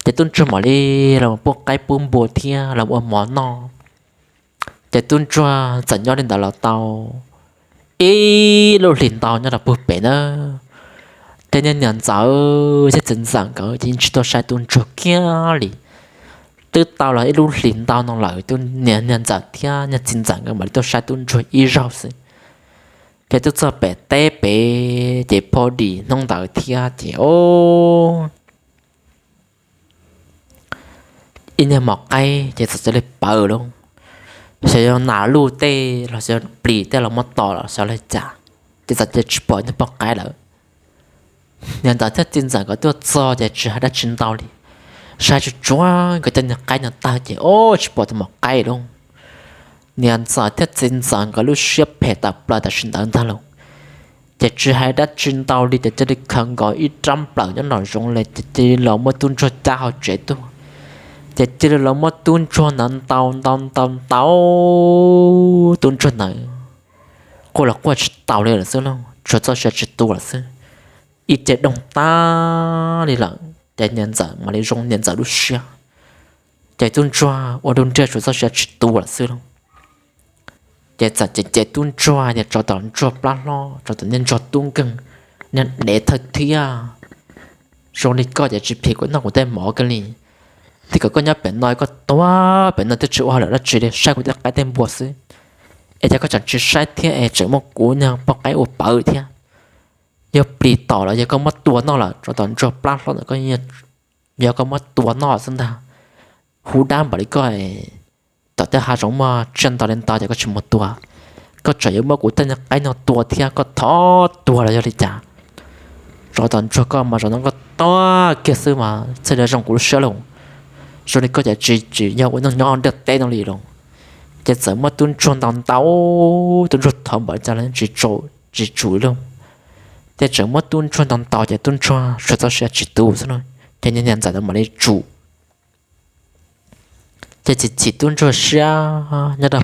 Ces tub ntsuag mam li los pub qaib pub npua thiab los ua mov noj. Ces tub ntsuag txawm nyob li ntawd los tau ib lub hlis ntau nyob rau puag pem na. Ces niag niam ntxawm thiab txiv ntxawm nkawd ces yeej tsis tuaj saib tub ntsuag kiag li. Twb tau los ib lub hlis ntau no lawm, niag niam ntxawm thiab niag txiv ntxawm nkawd mam li tuaj saib tub ntsuag ib zaug xwb. Ces twb txog pem teb pem ces pho dim hnub ntawd thiab ces o, ib niag mos qaib ces txawm cia li pawv lauj. Xyov yog nas luj tej los xyov plis tej los muab tom los xyov li cas, ces txawm cia tsis pom niag poj qaib lawm. Niam ntxawm thiab txiv ntxawm nkawd tuaj txog ces tsis hais dab tsi ntau li, saib tsuas tsuav nkawd cov niag qaib no tag ces o, tsis pom tus mos qaib lauj. Niam ntxawm thiab txiv ntxawm nkawd lub siab phem tawm plaws tam sim ntawd ntag lauj. Ces tsis hais dab tsi ntau li ces cia li khaws nkaus ib rab nplawm nyob nraum zoov li ces cia li los muab tub ntsuag cab hauv tsev tuaj. Ces cia li los muab tub ntsuag ntawd ntaus ntaus ntaus ntaus, tub ntsuag ntawd quaj los quaj tsis taus li lawm xwb lauj, tshuav txoj sia tsis tu lawm xwb. Ib ce doog tag li lawm ces niam ntxawm mam li zoo niam ntxawm lub siab. Ces tub ntsuag ua dub nriag tshuav txoj sia tsis tu lawm xwb lauj. Ces txawm cem cem tub ntsuag tias tsov tom ntsuag plab hlob, tsov tom niag ntsuag tub nkeeg, niag dev thawj thiab, zoo li koj ces tsis phim kuv noj kuv tej mov kiag li. Thiab kom koj nyob pem no koj tuag pem no twb tsis ua hauj lwm dab tsi li, saib kuv tej qaib tej npua xwb. Es cas koj tseem tsis saib thiab es tseem muab kuv niag poj qaib ua pawv thiab? Yog plis tom los yog koj muab tua noj lawm, tsov tom ntsuag plab hlob ntawm koj, yog koj muab tua noj xwb ntag. Hu dab npaum li koj, tom tej hav zoov muaj tsiaj ntau li ntau ces koj tsis mus tua, koj tseem yuav muab kuv tej niag qaib no tua thiab, koj thov tuag los yog li cas? Tsov tom ntsuag koj mas zaum no koj tuag kiag xwb mas thiaj li zoo kuv lub siab lauj. Zoo li koj ces tsis tsim nyog ua neej nyob ntiaj teb no li lauj. Ces txawm muab tub ntsuag ntaus ntaus, tub ntsuag thov npaum li cas los tsis tsum li lauj. Ces tseem muab tub ntsuag ntaus ntaus ces tub ntsuag tshuav txoj sia tsis tu xwb lauj. Ces niag niam ntxawm ntawd mam li tsum. Ces chim chim tub ntsuag siab nyob rau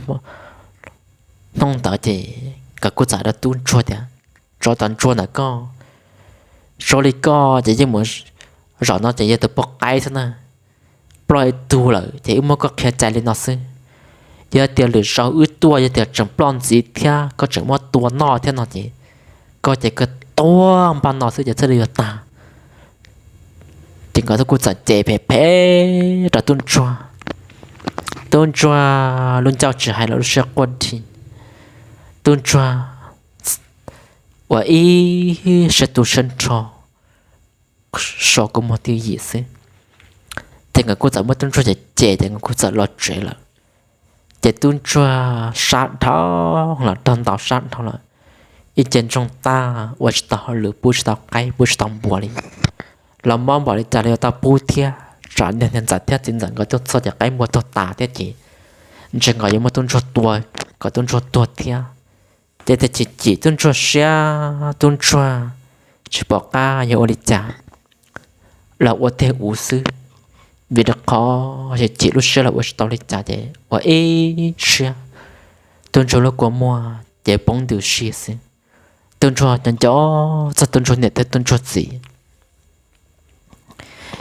hnub ntawd ces nkawd kuj txawm hais rau tub ntsuag tias, tsov tom ntsuag ntawm koj, zoo li koj ces yeej mus zaum no ces yog tus poj qaib xwb na. Ploj ib tug lawm ces wb muab koj qhia cai li no xwb. Yog tias lwm zaus wb tuaj yog tias tseem ploj ntxiv thiab koj tseem muab tua noj thiab no ces koj ces koj tuag npaj no xwb ces thiaj li yuav tag. Ces nkawd kuj txawm cem phem phem rau tub ntsuag. Tub ntsuag lub ncauj tsis hais los lub siab quaj dhi. Tub ntsuag ua ib siab tu siab nrho, so kua muag twj ywm xwb. Ces nkawd kuj txawm muab tub ntsuag cem cem ces nkawd kuj txawm los tsev lawm. Ces tub ntsuag sab dhau los raug ntaus sab dhau lawm, ib ce ntsoog tag ua tsis tau hauj lwm, pub tsis tau qaib pub tsis tau npua li. Los mob npaum li cas los yuav tau pub thiab, tsam niag ntxawm thiab txiv ntxawm nkawd tuaj txog ces qaib npua tuag tas thiab ces ntshe nkawd yuav muab tub ntsuag tua kom tub ntsuag tuag thiab. Ces thiaj chim chim tub ntsuag siab, tub ntsuag tsis pom qab yuav ua li cas los ua tiag ua xwb, vim rau qhov chim chim lub siab los ua tsis tau li cas ces ua ib siab, tub ntsuag lub kua muag ces poob ntws si xwb. Tub ntsuag nco nco txog tub ntsuag niam thiab tub ntsuag txiv.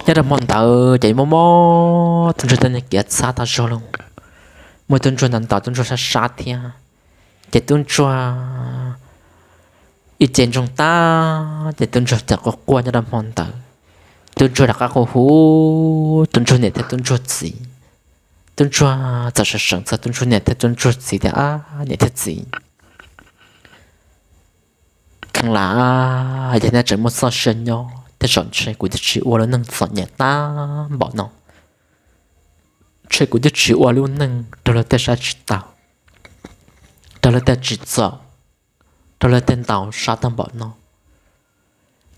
Nyob rau hmo ntawd ces mob mob tub ntsuag tej niag kiav txhab tag zog lawm, muaj tub ntsuag ntaus ntaus tub ntsuag sab sab thiab. Ces tub ntsuag ib ce ntsoog tag ces tub ntsuag txawm quaj quaj nyob rau hmo ntawd. Tub ntsuag rov qab hu hu tub ntsuag niam thiab tub ntsuag txiv. Tub ntsuag txawm sawv seev txog tub ntsuag niam thiab tub ntsuag txiv tias, Ab niam thiab txiv, kheev lam yog nej tseem muaj txoj sia nyob tej zaum ntshe kuv twb tsis ua lub neej txom nyem tag npaum no, ntshe kuv twb tsis ua lub neej raug luag tej saib tsis taus, raug luag tej tsim txom, raug luag tej ntaus sab tag npaum no,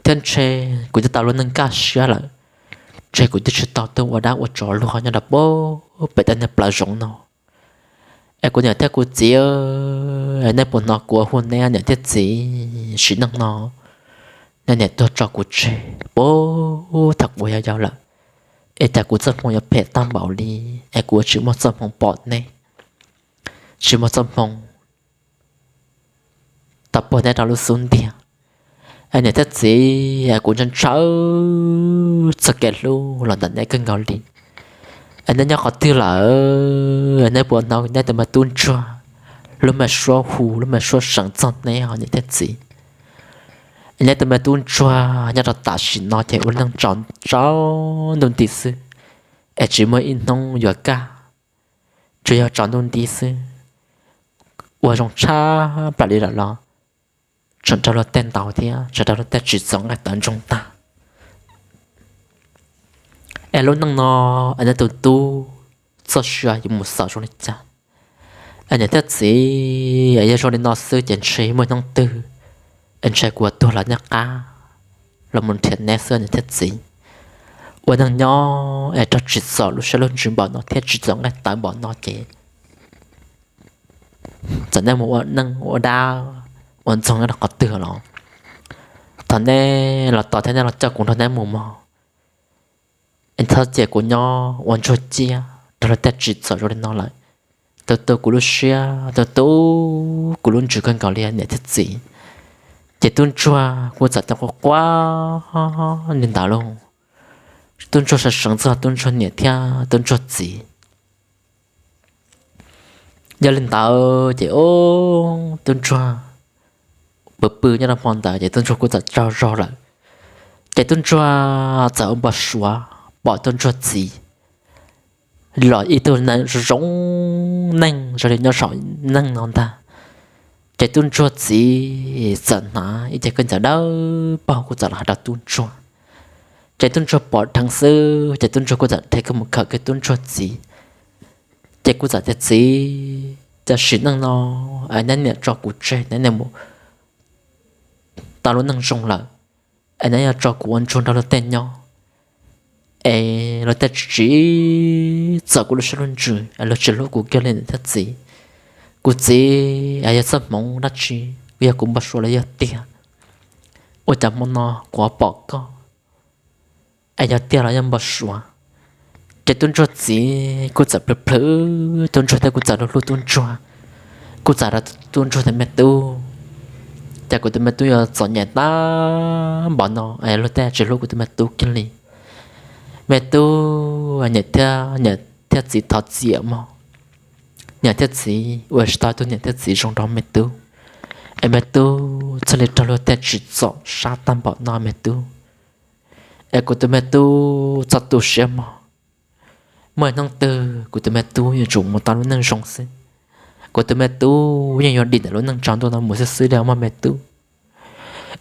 thiab ntshe kuv twb tau lub neej kaj siab lawm, ntshe kuv twb tsis tau tuaj ua dab ua tsov luag nyob rau pem tej niag plawv zoov no. Es kuv niam thiab kuv txiv, nej puas hnov kuv hu neb niam thiab txiv? Sim neej no nej niam tuag tso kuv tseg puag thaum kuv yau yau lawm, es cas kuv txoj hmoo yuav phem tag npaum li, es kuv tsis muaj txoj hmoo pom neb, tsis muaj txoj hmoo tau puag neb rau lub xub ntiag. Es niam thiab txiv, kuv ntshaw ntshaw txog kev hlub los ntawm neb kawg nkaus li. Es neb nyob qhov twg lawm? Neb puas hnov neb tus me tub ntsuag lub me suab hu lub me suab seev txog neb os niam thiab txiv? Es neb tus me tub ntsuag nyob rau tam sim no ces ua neej tsaus ntuj tsaus ntuj nti xwb, es tsis muaj ib hnub yuav kaj, tsuas yog tsaus ntuj nti xwb. Ua zoo tshaj plaws li lawm los tseem raug luag tej ntaus thiab tseem raug luag tej tsim txom nqaij tawv ntsoog tag. Es lub neej no es neb tus tub txoj sia yuav mus xaus zoo li cas? Es niam thiab txiv, yog zoo li no xwb ces ntshe muaj hnub twg es ntshe kuv yuav tuag los neb qab los mus nrhiav neb xwb niam thiab txiv. Ua neej nyob es raug tsim txom lub siab lub ntsws npaum no thiab tsim txom nqaij tawv npaum no ces txawm neb mus ua neej ua dab ua ntxoog nyob rau qhov twg los, thaum neb los tos thiab neb los coj kuv nrog neb mus mog. Es txhob cia kuv nyob ua ntsuag ciaj raug luag tej tsim txom zoo li no lawm. Tu tu kuv lub siab, tu tu kuv lub ntsws kawg nkaus li niam thiab txiv. Ces tub ntsuag kuj txawm tau quaj quaj li ntawd lauj. Tub ntsuag sawv seev txog tub ntsuag niam thiab tub ntsuag txiv. Yog li ntawd ces tub ntsuag pw pw nyob rau hmo ntawd ces tub ntsuag kuj txawm tsaug zog lawm. Ces tub ntsuag txawm ua npau suav pom tub ntsuag txiv los ib tug zoo zoo neeg zoo li nyob saum neej no ntag. Ces tub ntsuag txiv txawm hnav ib ce khaub ncaws dawb paug kuj txawm los hais rau tub ntsuag. Ces tub ntsuag pom dheev xwb ces tub ntsuag kuj txawm rhe kiag mus khawm kiag tub ntsuag txiv. Ces kuj txawm tias, Txiv, cas sim neej no es neb niam tso kuv tseg, neb niam mus tau lub neej zoo lawm, es neb yuav tso kuv ua ntsuag nrog luag tej nyob, es luag tej tsim txom kuv lub siab lub ntsws es luag tsis hlub kuv kiag li niam thiab txiv. Kuv txiv, es yog txoj hmoov dab tsi, yog kuv npau suav los yog tiag? Ua cas hmo no kuv pom koj es yog tiag los yog npau suav? Ces tub ntsuag txiv kuj txawm plhws plhws tub ntsuag thiab kuj txawm hlub hlub tub ntsuag, kuj txawm hais rau tub ntsuag tias, Me tub, cas kuv tus me tub yuav txom nyem tag npaum no es luag tej tsis hlub kuv tus me tub kiag li. Me tub, niam thiab, niam thiab txiv thov txim mog. Niam thiab txiv ua tsis tau tus niam thiab txiv zoo rau me tub, es me tub thiaj li raug luag tej tsim txom sab tag npaum no me tub. Es kuv tus me tub txhob tu siab mog. Muaj ib hnub twg kuv tus me tub yuav tsum mus tau lub neej zoo xwb. Kuv tus me tub yeej yuav dim ntawm lub neej tsaus ntuj no mus xwb xwb li mog me tub.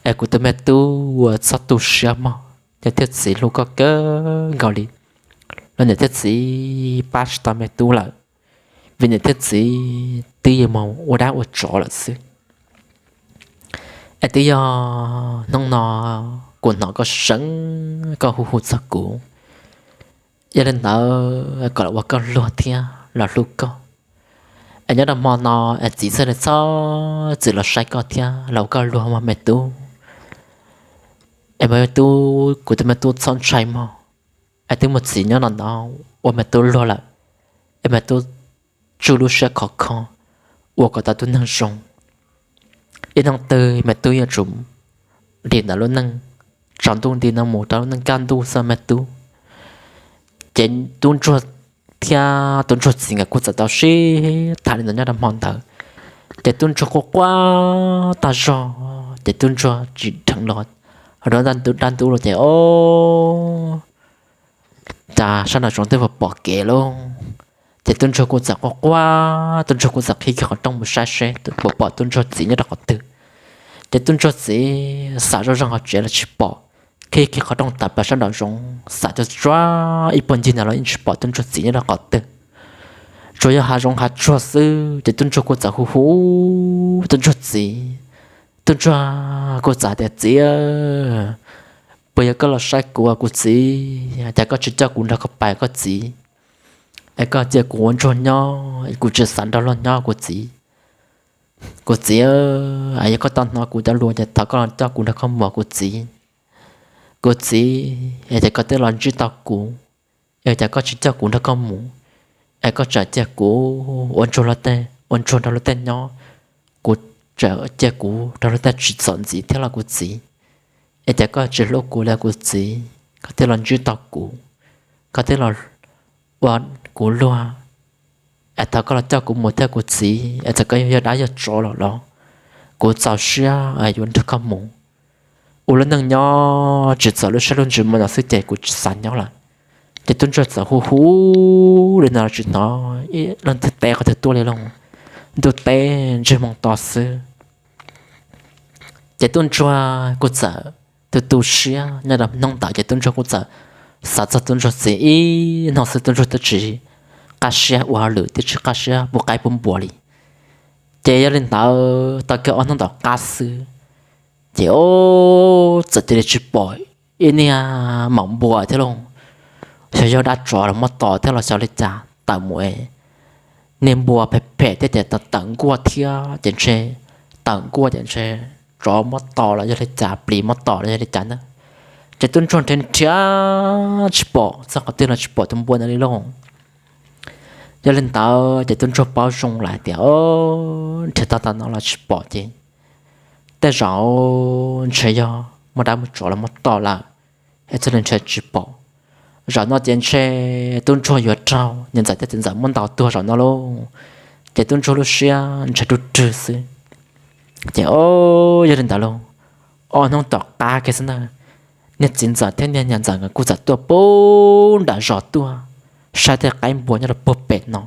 Es kuv tus me tub txhob tu siab mog, niam thiab txiv hlub koj kawg nkaus li. Los niam thiab txiv pab tsis tau me tub lawm. vim niam thiab txiv twb yuav mus ua dab ua tsov lawm xwb. Es twb yog hnub no kuv hnov koj seev koj hu hu txog kuv, yog li ntawd kom los ua koj luag thiab los hlub koj. Es nyob rau hmo no es txiv txhaj li txhob txwm los saib koj thiab los ua koj luag mog me tub. Es me tub, kuv tus me tub txhob ntshai mog, es twb muaj txiv nyob no ntawd ua me tub luag lawm, es me tub tswj lub siab khov kho ua kom tau tub neeg zoo. Ib hnub twg me tub yuav tsum nti ntawm lub neej tsaus ntuj nti no mus rau lub neej kaj ntug xwb me tub. Ces tub ntsuag thiab tub ntsuag txiv nkawd kuj txawm tau sib tham li ntawd nyob rau hmo ntawd. Ces tub ntsuag quaj quaj tag zog ces tub ntsuag tsim dheev los rau dab ntub los ces o, cas sab nraum zoov twb pom kev lauj. Ces tub ntsuag kuj txawm quaj quaj, tub ntsuag kuj txawm qhib kiag qhov rooj mus saib seb puas pom tub ntsuag txiv nyob rau qhov twg. Ces tub ntsuag txiv xauj zoj zog hauv tsev los tsis pom, qhib kiag qhov rooj tawm plaws sab nraum zoov xauj tsuag tsuag ib puag ncig ntawd los yeej tsis pom tub ntsuag txiv nyob rau qhov twg, tsuas yog hav zoov hav tsuag xwb. Ces tub ntsuag kuj txawm hu hu tub ntsuag txiv, tub ntsuag kuj txawm tias txiv, puas yog koj los saib kuv, kuv txiv, cas koj tsis coj kuv nrog koj pais koj txiv, es koj cia kuv ua ntsuag nyob es kuv tsis xav nrog luag nyob kuv txiv. Kuv txiv, yog koj tau hnov kuv cov lus ces thov koj los coj kuv nrog koj mus kuv txiv. Kuv txiv, es tias koj twb los ntsib tau kuv, es cas koj tsis coj kuv nrog koj mus, es koj tseem cia kuv ua ntsuag luag tej, ua ntsuag nrog luag tej nyob, kuv tseem cia kuv nrog luag tej tsis txom ntxiv thiab los kuv txiv. Es cas koj tsis hlub kuv li kuv txiv, koj thiaj los ntsib tau kuv, koj thiaj los ua kuv luag. Es thov koj los coj kuv mus thiab kuv txiv, es txawm koj yog dab yog tsov los los kuv txaus siab yuav nrog koj mus. Ua lub neej nyob tsis txawm lub siab lub ntsws mus no xwb ces kuv tsis xav nyob lawm. Ces tub ntsuag txawm hu hu li no los tsis hnov ib leeg twg teb qhov twg tuaj li lauj, ntuj teb ntsej hmoo to xwb. Ces tub ntsuag kuj txawm tu tu siab nyob rau hnub ntawd ces tub ntsuag kuj txawm xav txog tub ntsuag txiv ib hnub xwb, tub ntsuag twb tsis qab siab ua hauj lwm, twb tsis qab siab pub qaib pub npua li. Ces yog li ntawd tau kiag ob hnub tom qab xwb, ces o, txawm cia li tsis pom ib niag maum npua thiab lauj. Xyov yog dab tsov los muab tom thiab los xyov li cas tawm mus, niag npua phem phem thiab ces tawm nkuaj thiab ces ntshe, tawm nkuaj ces ntshe tsov muab tom los yog li cas, plis muab tom los yog li cas na. Ces tub ntsuag nrhiav nrhiav tsis pom txog qhov twg los tsis pom tus npua ntawd li lauj. Yog li ntawd ces tub ntsuag paub zoo lawm hais tias, o, nrhiav tau tau no los tsis pom ces tej zaum ntshe yog muaj dab muaj tsov los muab tom lawm, es thiaj li nrhiav tsis pom. Zaum no ces ntshe tub ntsuag yuav raug niam ntxawm thiab txiv ntxawm muab ntaus tuag zaum no lauj. Ces tub ntsuag lub siab ntshe rub rwg xwb. Ces o, yog li ntawd lauj, ob hnub tom qab kiag xwb ntag, niag txiv ntxawm thiab niag niam ntxawm nkawd kuj txawm tuaj puag nram zos tuaj saib tej qaib npua nyob rau puag pem no.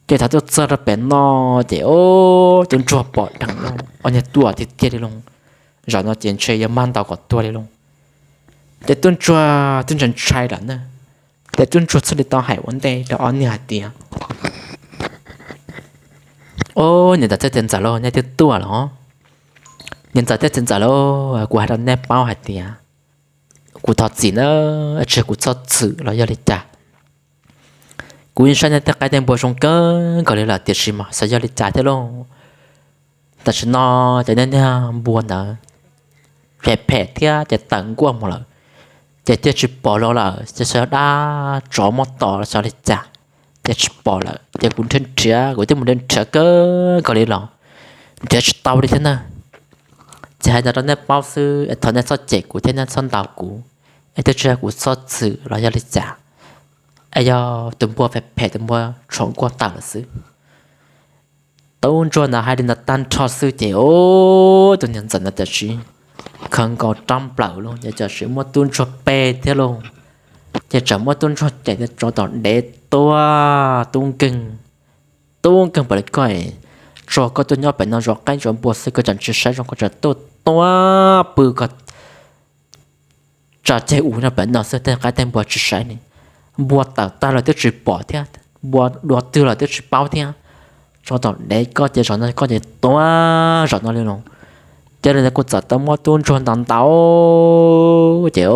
Ces thaum tuaj txog rau pem no ces o, tub ntsuag pom dheev lauj, ob niag tuaj tiag tiag li lauj. Zaum no ces ntshe yuav mag ntaus kom tuag li lauj. Ces tub ntsuag twb ntshai ntshai lawm na, ces tub ntsuag thiaj li tau hais ua ntej rau ob niag hais tias, o, niam ntxawm thiab txiv ntxawm lauj, nej twb tuaj los? Niam ntxawm thiab txiv ntxawm lauj, kuv hais rau nej paub hais tias kuv thov txim na, tsis yog kuv txhob txwm los yog li cas. Kuv yeej saib nej tej qaib tej npua zoo kawg nkaus li lawm tiam sis mas xyov yog li cas thiab lauj, tam sim no ces nej niag npua ntawd phem phem thiab ces tawm nkuaj mus lawm, ces thiaj tsis pom los lawm, ces xyov dab tsov muab tom los xyov li cas, ces tsis pom lawm. Ces kuv nrhiav nrhiav, kuv twb mus nrhiav nrhiav kawg nkaus li los nrhiav tsis tau li thiab na. Ces hais ntawd rau nej paub xwb es thov nej txhob cem kuv thiab nej txhob ntaus kuv, es twb tsis yog kuv txhob txwm los yog li cas, es yog tus npua phem phem tus npua tsov nkuaj tawm lawm xwb. Tub ntsuag ntawd hais li ntawd tag nrho xwb ces o, tus niam ntxawm ntawd tam sim khaws nkaus rab nplawm lauj, ces tam sim muab tub ntsuag pe thiab lauj. Ces tseem muab tub ntsuag cem tias tsov tom dev tuag tub nkeeg, tub nkeeg pam li koj, tso koj tuaj nyob pem no zov qaib zov npua xwb koj tseem tsis saib zoo, koj tseem tuaj tuaj pw koj tsa ceg ub nyob pem no xwb tej qaib tej npua tsis saib ne, npua tawm tag los twb tsis pom thiab, npua dua twg los twb tsis paub thiab. Tsov tom dev koj ces zaum no koj ces tuag zaum no li los. Ces li ntawd kuj txawm tau muab tub ntsuag ntaus ntaus ces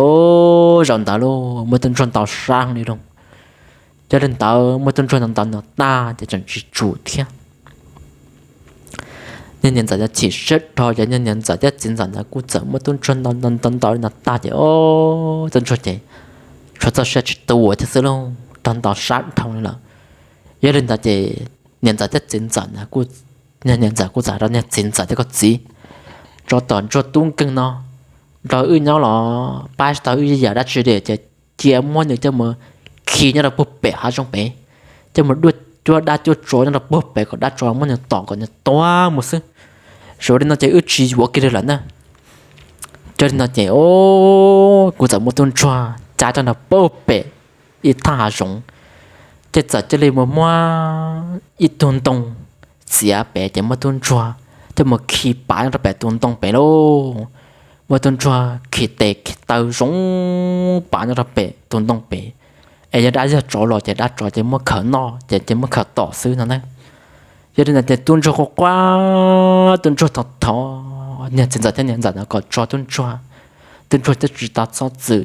zaum ntawd los muab tub ntsuag ntaus sab li los. Ces li ntawd muab tub ntsuag ntaus ntaus ntaus tag ces tseem tsis tsum thiab. Niag niam ntxawm ntawd chim siab dhau ces niag niam ntxawm thiab txiv ntxawm ntawd kuj txawm muab tub ntsuag ntaus ntaus ntaus li no tag ces o, tub ntsuag ces tshuav txoj sia tsis tu thiab xwb lauj, raug ntaus sab dhau li lawm. Yog li ntawd ces niam ntxawm thiab txiv ntxawm ntawd kuj, niag niam ntxawm kuj txawm rau niag txiv ntxawm tias koj txiv, tsov tom ntsuag tub nkeeg no nrog wb nyob los pab tsis tau wb ib yam dab tsi li ces cia muab nws coj mus khi nyob rau puag pem hav zoov pem, coj mus dua cuab dab cuab tsov nyob rau puag pem kom dab tsov muab nws tom kom nws tuag mus xwb. Zaum li no ces wb tsis yuav kiag li lawm na. Ces li no ces o, kuj txawm muab tub ntsuag cab coj nrog puag pem ib thaj hav zoov, ces txawm cia li mus muab ib tug ntoo txiav pem ces muab tub ntsuag coj mus khi pav nyob rau pem tus ntoo pem lauj. Muab tub ntsuag khi tes khi taw zoo pav nyob rau pem tus ntoo pem, es yog dab yog tsov los ces dab tsov ces muab khaws noj ces ces muab khaws tom xwb no na. Yog li ntawd ces tub ntsuag quaj quaj, tub ntsuag thov thov niag txiv ntxawm thiab niam ntxawm ntawd kom tso tub ntsuag. Tub ntsuag twb tsis tau txhob txwm,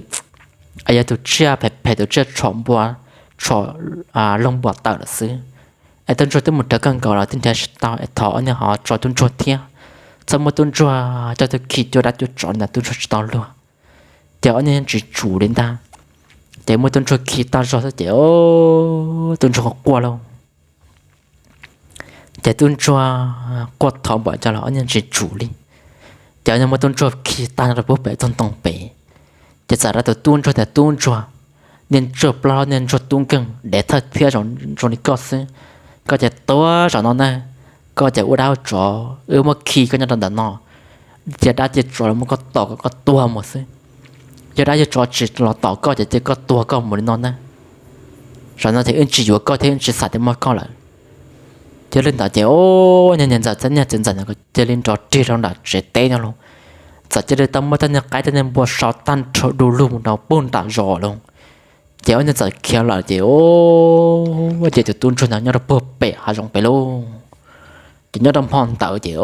es yog tus tsiaj phem phem tus tsiaj tshom npua, tshom loog npua tawm lawm xwb. Es tub ntsuag twb mus rawv kawg nkaus los twb nrhiav tsis tau es thov ob niag ho tso tub ntsuag thiab, txhob muab tub ntsuag coj tuaj khi cuab dab cuab tsov li ntawd tub ntsuag tsis tau luag. Ces ob niag tsis tsum li ntag, ces muab tub ntsuag khi tag zog xwb ces tub ntsuag quaj lauj. Ces tub ntsuag quaj thov npaum cas los ob niag tsis tsum li. Ces ob niag muab tub ntsuag khi tag rau puag pem tug ntoo pem, ces txawm rau tus tub ntsuag tias tub ntsuag, niag ntsuag plaub hau niag ntsuag tub nkeeg dev thawj thiab zoo li koj xwb, koj ces tuag zaum no na. Koj ces ua dab ua tsov wb muab khi koj nyob rau ntawm no, cia dab cia tsov los muab koj tom kom koj tuag mus xwb. Yog dab yog tsov tsis los tom koj ces cia koj tuag koj mus li no na. Zaum no ces wb tsis yuav koj thiab wb tsis xav tias muaj koj lawm. Ces li ntawd ces o, niag niam ntxawm thiab niag txiv ntxawm ntawd cia li nrov rig rau nram tsev teb no lauj. Txawm cia li tau muab tej niag qaib tej niag npua sau tag nrho du lug mus rau puag nram zos lauj. Ces ob niag txawm khiav lawm ces o, ces tus tub ntsuag ntawd nyob rau puag pem hav zoov pem lauj. Ces nyob rau hmo ntawd ces o,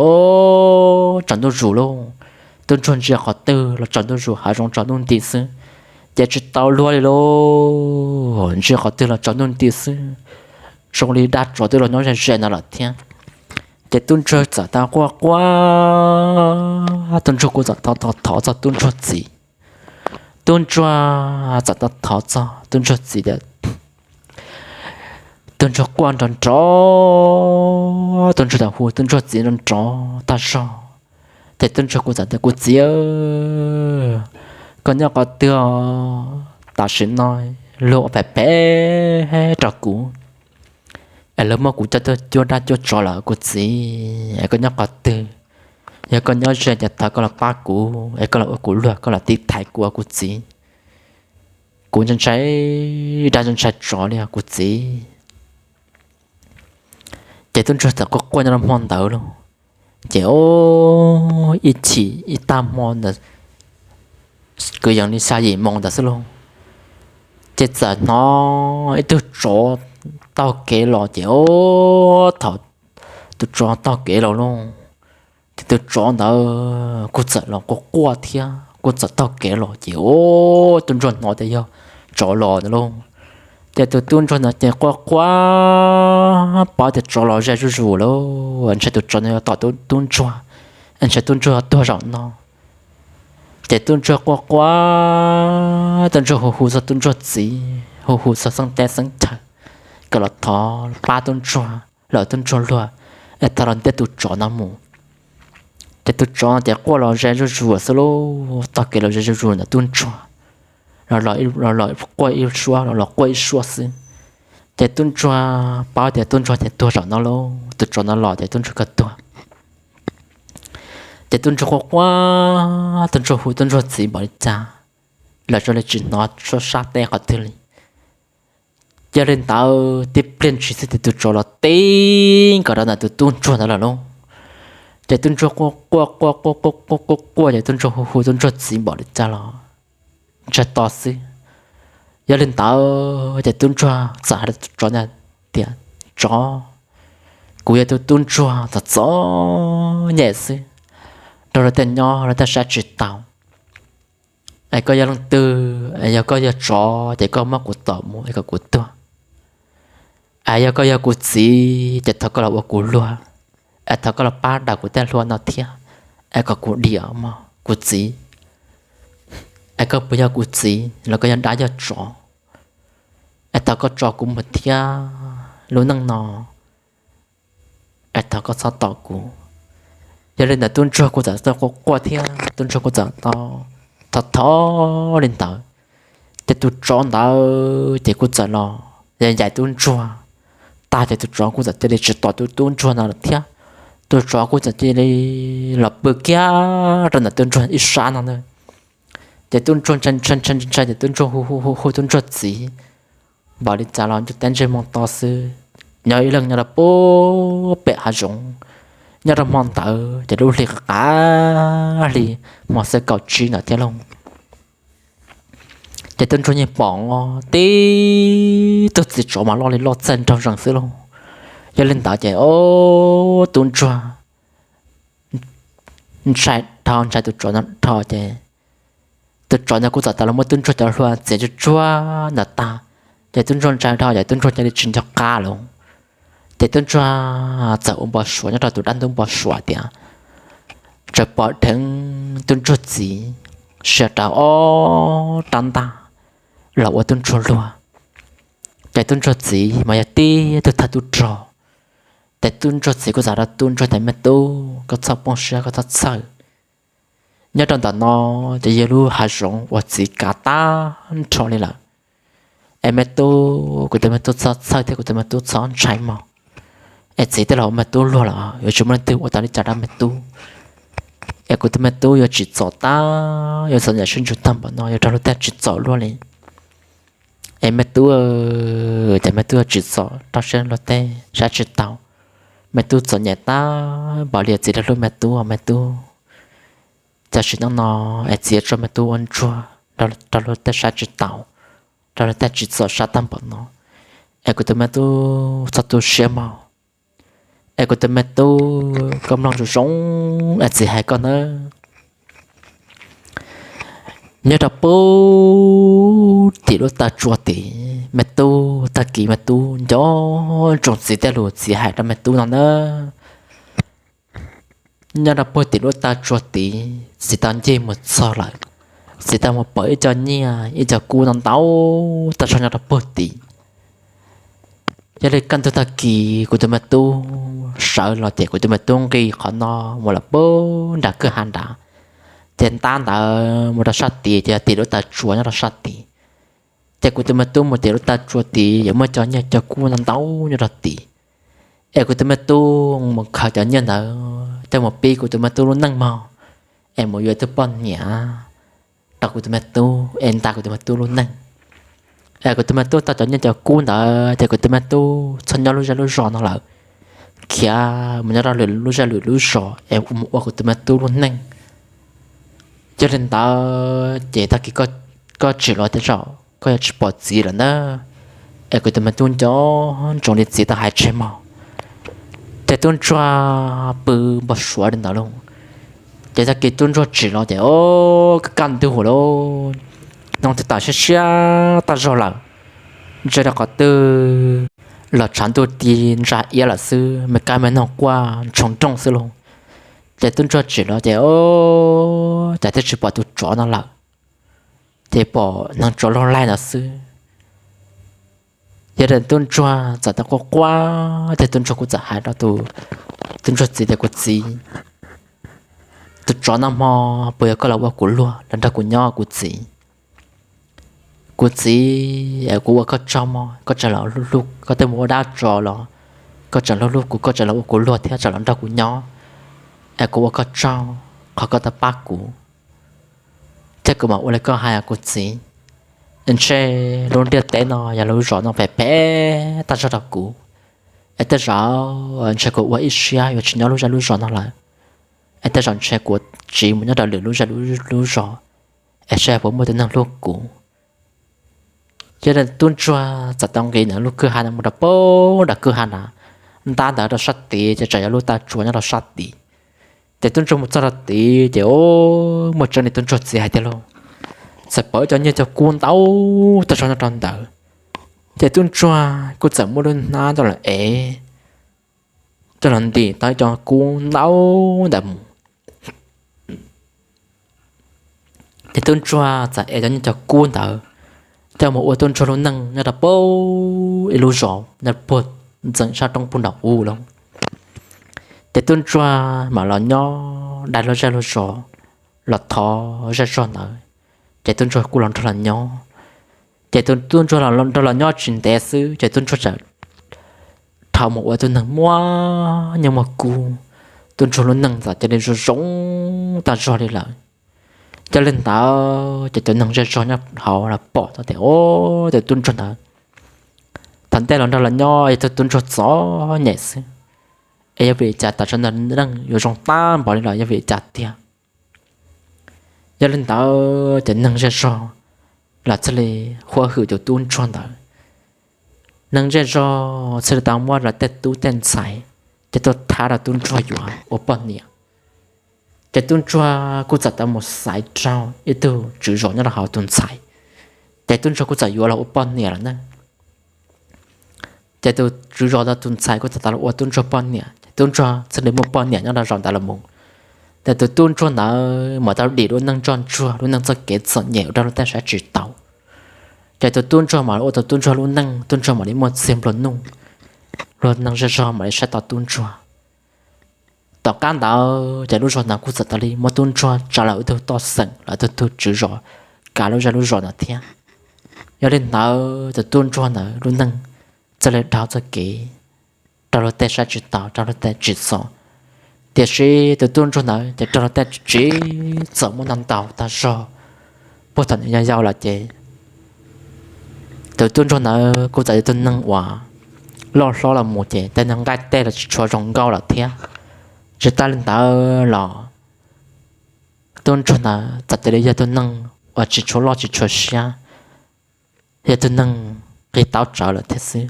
tsaus ntuj zus lauj. Tub ntsuag ntsia qhov twg los tsaus ntuj zus, hav zoov tsaus ntuj nti xwb, ces tsis tau luag li lauj. Ntsia qhov twg los tsaus ntuj nti xwb, zoo li dab tsov twb los nyob ze ze ntawd lawm thiab. Ces tub ntsuag txawm tau quaj quaj, tub ntsuag kuj txawm tau thov txog tub ntsuag txiv. Tub ntsuag txawm tau thov txog tub ntsuag txiv tias, tub ntsuag quaj nrov nrov, tub ntsuag tau hu tub ntsuag txiv nrov nrov tag zog. Ces tub ntsuag kuj txawm tias kuv txiv, koj nyob qhov twg? Tam sim no luag ua phem phem rau kuv, es luag muab kuv coj tuaj cuab dab cuab tsov lawm kuv txiv, es koj nyob qhov twg? Yog koj nyob ze ces thov koj los pab kuv, es koj los ua kuv luag, koj los tiv thaiv kuv os kuv txiv. Kuv ntshai ntshai dab ntshai tsov li os kuv txiv. Ces tub ntsuag txawm quaj quaj nyob rau hmo ntawd lauj. Ces o, ib chim ib tag hmo ntawd kwv yees li xya yim moo ntawd xwb lauj, ces txawm hnov ib tug tsov taug kev los ces o, thaum tus tsov taug kev los lauj, ces tus tsov ntawd kuj txawm los quaj quaj thiab kuj txawm taug kev los ces o, tub ntsuag hnov tias yog tsov los ntawd lauj. Ces tus tub ntsuag ntawd ces quaj quaj, paub tias tsov los ze zuj zus lauj, ntshai tus tsov ntawd yuav tom tub ntsuag, ntshai tub ntsuag tuag zaum no. Ces tub ntsuag quaj quaj, tub ntsuag hu hu txog tub ntsuag txiv, hu hu txog xeeb teb xeeb chaw kom los thov pab tub ntsuag, los tub ntsuag luag, es thov los ntiab tus tsov no mus. Ces tus tsov ces quaj los ze zuj zus xwb lauj, taug kev los ze zuj zus ntawm tub ntsuag, los los quaj ib suab, los los quaj ib suab xwb. Ces tub ntsuag paub tias tub ntsuag ces tuag zaum no lauj, tus tsov no los ces tub ntsuag kuj tuag. Ces tub ntsuag quaj quaj, tub ntsuag hu tub ntsuag txiv npaum li cas los zoo li tsis hnov suab sab teb qhov twg li. Yog li ntawd tib pliag ntshis xwb ces tus tsov los tib nkaus rau ntawm tus tub ntsuag ntawd lawm lauj. Ces tub ntsuag quaj quaj quaj quaj quaj quaj quaj ces tub ntsuag hu hu tub ntsuag txiv npaum li cas los ntshe to xwb. Yog li ntawd ces tub ntsuag txawm hais rau tus tsov ntawd, tias, Tsov, kuv yog tus tub ntsuag txom txom nyem xwb, nrog luag tej nyob luag tej saib tsis taus. Es koj yog leej twg? Es yog koj yog tsov ces koj muab kuv tom mus es kom kuv tuag. Es yog koj yog kuv txiv ces thov koj los ua kuv luag, es thov koj los pab daws kuv tej hlua no thiab, es kom kuv dim mog kuv txiv. Es koj puas yog kuv txiv los koj yog dab yog tsov? Es thov koj tso kuv mus thiab, lub neej no es thov koj txhob tom kuv. Yog li ntawd tub ntsuag kuj txawm tau quaj quaj thiab tub ntsuag kuj txawm tau thov thov li ntawd. Ces tus tsov ntawd ces kuj txawm los yaim tub ntsuag tag ces tus tsov kuj txawm cia li tsis tom tus tub ntsuag ntawd lawm thiab. Tus tsov kuj txawm cia li los pw kiag rau ntawm tub ntsuag ib sab no na. Ces tub ntsuag ntshai ntshai ntshai ntshai ces tub ntsuag hu hu hu hu tub ntsuag txiv npaum li cas los ntsej teb ntsej moo to xwb. Nyob ib leeg nyob rau pem hav zoov, nyob rau hmo ntawd ces lub hli qab hli hmo xiab kaum tsib ntawd thiab lauj. Ces tub ntsuag yeej pom tib tug txiv tsov mas loj li loj txaij nraug zees xwb lauj. Yog li ntawd ces o, tub ntsuag ntshai dhau ntshai tus tsov no dhau ces tus tsov no kuj txawm tau los muab tub ntsuag cov hlua txiav tsuag tsuag ntawd tag. Ces tub ntsuag ntshai dhau ces tub ntsuag cia li tsis nco qab lawm. Ces tub ntsuag txawm ua npau suav nyob rau tus dab ntub npau suav tias txawm pom dheev tub ntsuag txiv sia rau ob rab ntaj los ua tub ntsuag luag. Ces tub ntsuag txiv mas yog tib tug thawj tub rog. Ces tub ntsuag txiv kuj txawm rau tub ntsuag tias, Me tub, koj txhob poob siab, koj txhob txhawj. Nyob rau ntawm no ces yog lub hav zoov uas txiv kav tag nrho li lawm. Es me tub, kuv tus me tub txhob txhawj thiab kuv tus me tub txhob ntshai mog. Es txiv twb los ua me tub luag lawm, yuav tsis muaj leej twg ua tau li cas rau me tub. Es kuv tus me tub yuav tsim txom tag, yuav txom nyem sib ntsug tag npaum no, yuav raug luag tej tsim txom luaj li. Es me tub, ces me tub yuav tsim txom rau siab luag tej saib tsis taus. Me tub txom nyem tag npaum li txiv hlub me tub, me tub, tam sim no es txiv yuav tso me tub ua ntsuag rau luag tej saib tsis taus, rau luag tej tsim txom sab tag npaum no. Es kuv tus me tub txhob tu siab mog. Es kuv tus me tub, koj mloog zoo zoo es txiv hais koj nawb. Nyob rau puag tim lub taw tsua tid me tub, tag kis me tub nco ntsoov txiv tej lus txiv hais rau me tub no nawb. Nyob rau puag tim lub taw tsua tid txiv tau ncig mus txog lawm. Txiv tau mus pom ib co nyiaj ib co kub no ntau tag zog nyob rau puag tid. Yog li kaj ntug tag kis kuv tus me tub sawv los ces kuv tus me tub nqis qhov no mus lawm puag nram kwj ha nrad, ces ntab ntawd mus rau sab tid ces yog tim lub taw tsua nyob rau sab tid. Ces kuv tus me tub mus tim lub taw tsua tid yuav muaj cov nyiaj cov kub no ntau nyob rau tid. Es kuv tus me tub mus khaws cov nyiaj ntawd coj mus pib kuv tus me tub lub neej mog, es mus yuav ib tug poj niam rau kuv tus me tub es nta kuv tus me tub lub neej. Es kuv tus me tub tau cov nyiaj cov kub ntawd ces kuv tus me tub txhob nyob lub zej lub zos no lawm, khiav mus nyob rau lwm lub zej lwm lub zos es mus ua kuv tus me tub lub neej. Yog li ntawd ces tag kis koj tsim los tej zaum koj yuav tsis pom txiv lawm ntag. Es kuv tus me tub nco ntsoov li txiv tau hais tseg mog. Ces tub ntsuag pw npau suav li ntawd lauj. Ces tag kis tub ntsuag tsim los ces o, kaj ntug lawm, hnub twb tawm siab siab tag zog lawm, ntshe rau qhov twg los tshav ntuj ti ntsa iab lawm xwb, me kab me noog quaj ntshoo nrooj xwb lauj. Ces tub ntsuag tsim los ces o, cas twb tsis pom tus tsov no lawm, ces pom hneev tsov loj laij ntawd xwb. Yog li tub ntsuag txawm tau quaj quaj ces tub ntsuag kuj txawm hais rau tus, tub ntsuag txiv tias, Kuv txiv, tus tsov nag hmo puas yog koj los ua kuv luag los nrog kuv nyob kuv txiv? Kuv txiv, kuv ua koj tsaug mog, koj tseem los hlub hlub, koj twb mus ua dab tso los koj tseem hlub hlub kuv, koj tseem los ua kuv luag thiab tseem los nrog kuv nyob. Es kuv ua koj tsaug qhov koj tau pab kuv, thiab kuv mam ua li koj hais os kuv txiv. Ntshe lub ntiaj teb no yog lub zos no phem phem tag zog rau kuv, es tej zaum ntshe kuv ua ib siab yuav tsis nyob lub zej lub zos no lawm. Es tej zaum ntshe kuv tsiv mus nyob rau lwm lub zej lub zos, es saib puas muaj tus neeg hlub kuv. Ces tub ntsuag txawm tau nqis ntawm lub kwj ha ntawd mus rau pem nram kwj ha na, ntab ntawd rau sab tid ces tseem yog lub taw tsua nyob rau sab tid. Ces tub ntsuag mus txog rau tid ces o, muaj tseeb li tub ntsuag txiv hais tiag lauj, txawm pom cov nyiaj cov kub ntau tag zog nyob rau ntawd. Ces tub ntsuag kuj txawm muab lub hnab coj los ev coj los ntim tau ib co kub ntau ntawd mus. Ces tub ntsuag txawm ev cov nyiaj cov kub ntawd coj mus ua tub ntsuag lub neej nyob rau pem ib lub zos nyob puag ntxeev sab roob puag nram ub lawm. Ces tub ntsuag mam los nyob dai lub zej lub zos, los thov zej zog ntawd, ces tub ntsuag kuj los nrog los nyob. Ces tus tub ntsuag los nrog los nyob tsis ntev xwb ces tub ntsuag txawm dhau mus ua tus neeg muaj nyiaj muaj kub, tub ntsuag lub neej txawm cia li zoo zoo tag zog li lawm. Yog li ntawd ces cov neeg zej zog nyob hauv los pom tau tias o, tus tub ntsuag ntawd thaum ntej los nrog los nyob yog tus tub ntsuag txom nyem xwb, es yog vim li cas tam sim no neej yuav zoo tag npaum li los yog vim li cas tiag. Yog li ntawd ces neeg zej zog los thiaj li huab hwm tus tub ntsuag ntawd. Neeg zej zog thiaj li tau muab lawv tej tub tej ntxhais ces tuaj thab rau tub ntsuag yuav ua poj niam. Ces tub ntsuag kuj txawm tau mus xaiv raug ib tug tswv zos nyob rau hauv tus ntxhais, ces tub ntsuag kuj txawm yuav los ua poj niam lawm na. Ces tus tswv zos ntawd tus ntxhais kuj txawm tau los ua tub ntsuag poj niam, ces tub ntsuag thiaj li muaj poj niam nyob rau zos ntawd los mus. Ces tus tub ntsuag ntawd mam tau dim lub neej ntsoj ntsuag, lub neej txoj kev txom nyem ua rau luag tej saib tsis taus. Ces tus tub ntsuag mam li ua tus tub ntsuag lub neej, tub ntsuag mam li muaj txiag nplua nuj, luag neeg zej zog mam li saib tau tub ntsuag. Tom qab ntawd ces lub zos ntawd kuj txawm tau li muab tub ntsuag tsa los ua ib tug toj xeem los ua tus tswv zos kav lub zej lub zos ntawd thiab. Yog li ntawd tus tub ntsuag ntawd lub neej txawm li dhau txoj kev, raug luag tej saib tsis taus, raug luag tej tsim txom. Tiam sis tus tub ntsuag ntawd ces raug luag tej tsim txom muab ntaus ntaus tag zog. Puag thaum nws yau yau los ces tus tub ntsuag ntawd kuj txawm yog tus neeg uas loj hlob los mus ces tej neeg nqaij tej los tsis tshua zoo nkauj lawm thiab. Tsis tas li ntawd los tub ntsuag ntawd txawm cia li yog tus neeg uas tsis tshua loj tsis tshua siab, yog tus neeg nqi taub tsawv lawm thiab xwb.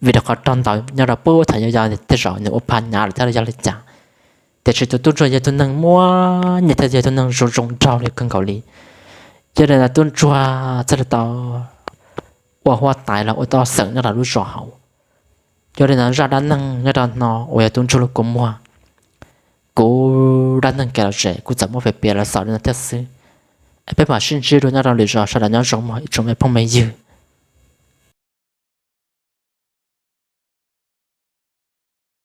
Vim rau qhov raug ntaus nyob rau puag thaum yau yau tej zaum nws ua pha hnyav lawm thiab los yog li cas. Tiam sis tus tub ntsuag yog tus neeg muaj nyiaj thiab yog tus neeg zoo zoo nraug li kawg nkaus li. Yog li ntawd tub ntsuag thiaj li tau ua huab tais los ua toj xeem nyob rau lub zos hauv. Yog li ntawd zaj dab neeg nyob rau no uas yog tub ntsuag lub kua muag, kuv dab neeg kev lom zem kuj txawm muab piav los xaus li no thiab xwb. Es peb mam sib ntsib dua nyob rau lwm zaus, sawv daws nyob zoo mog ib tsoom me phooj me ywg.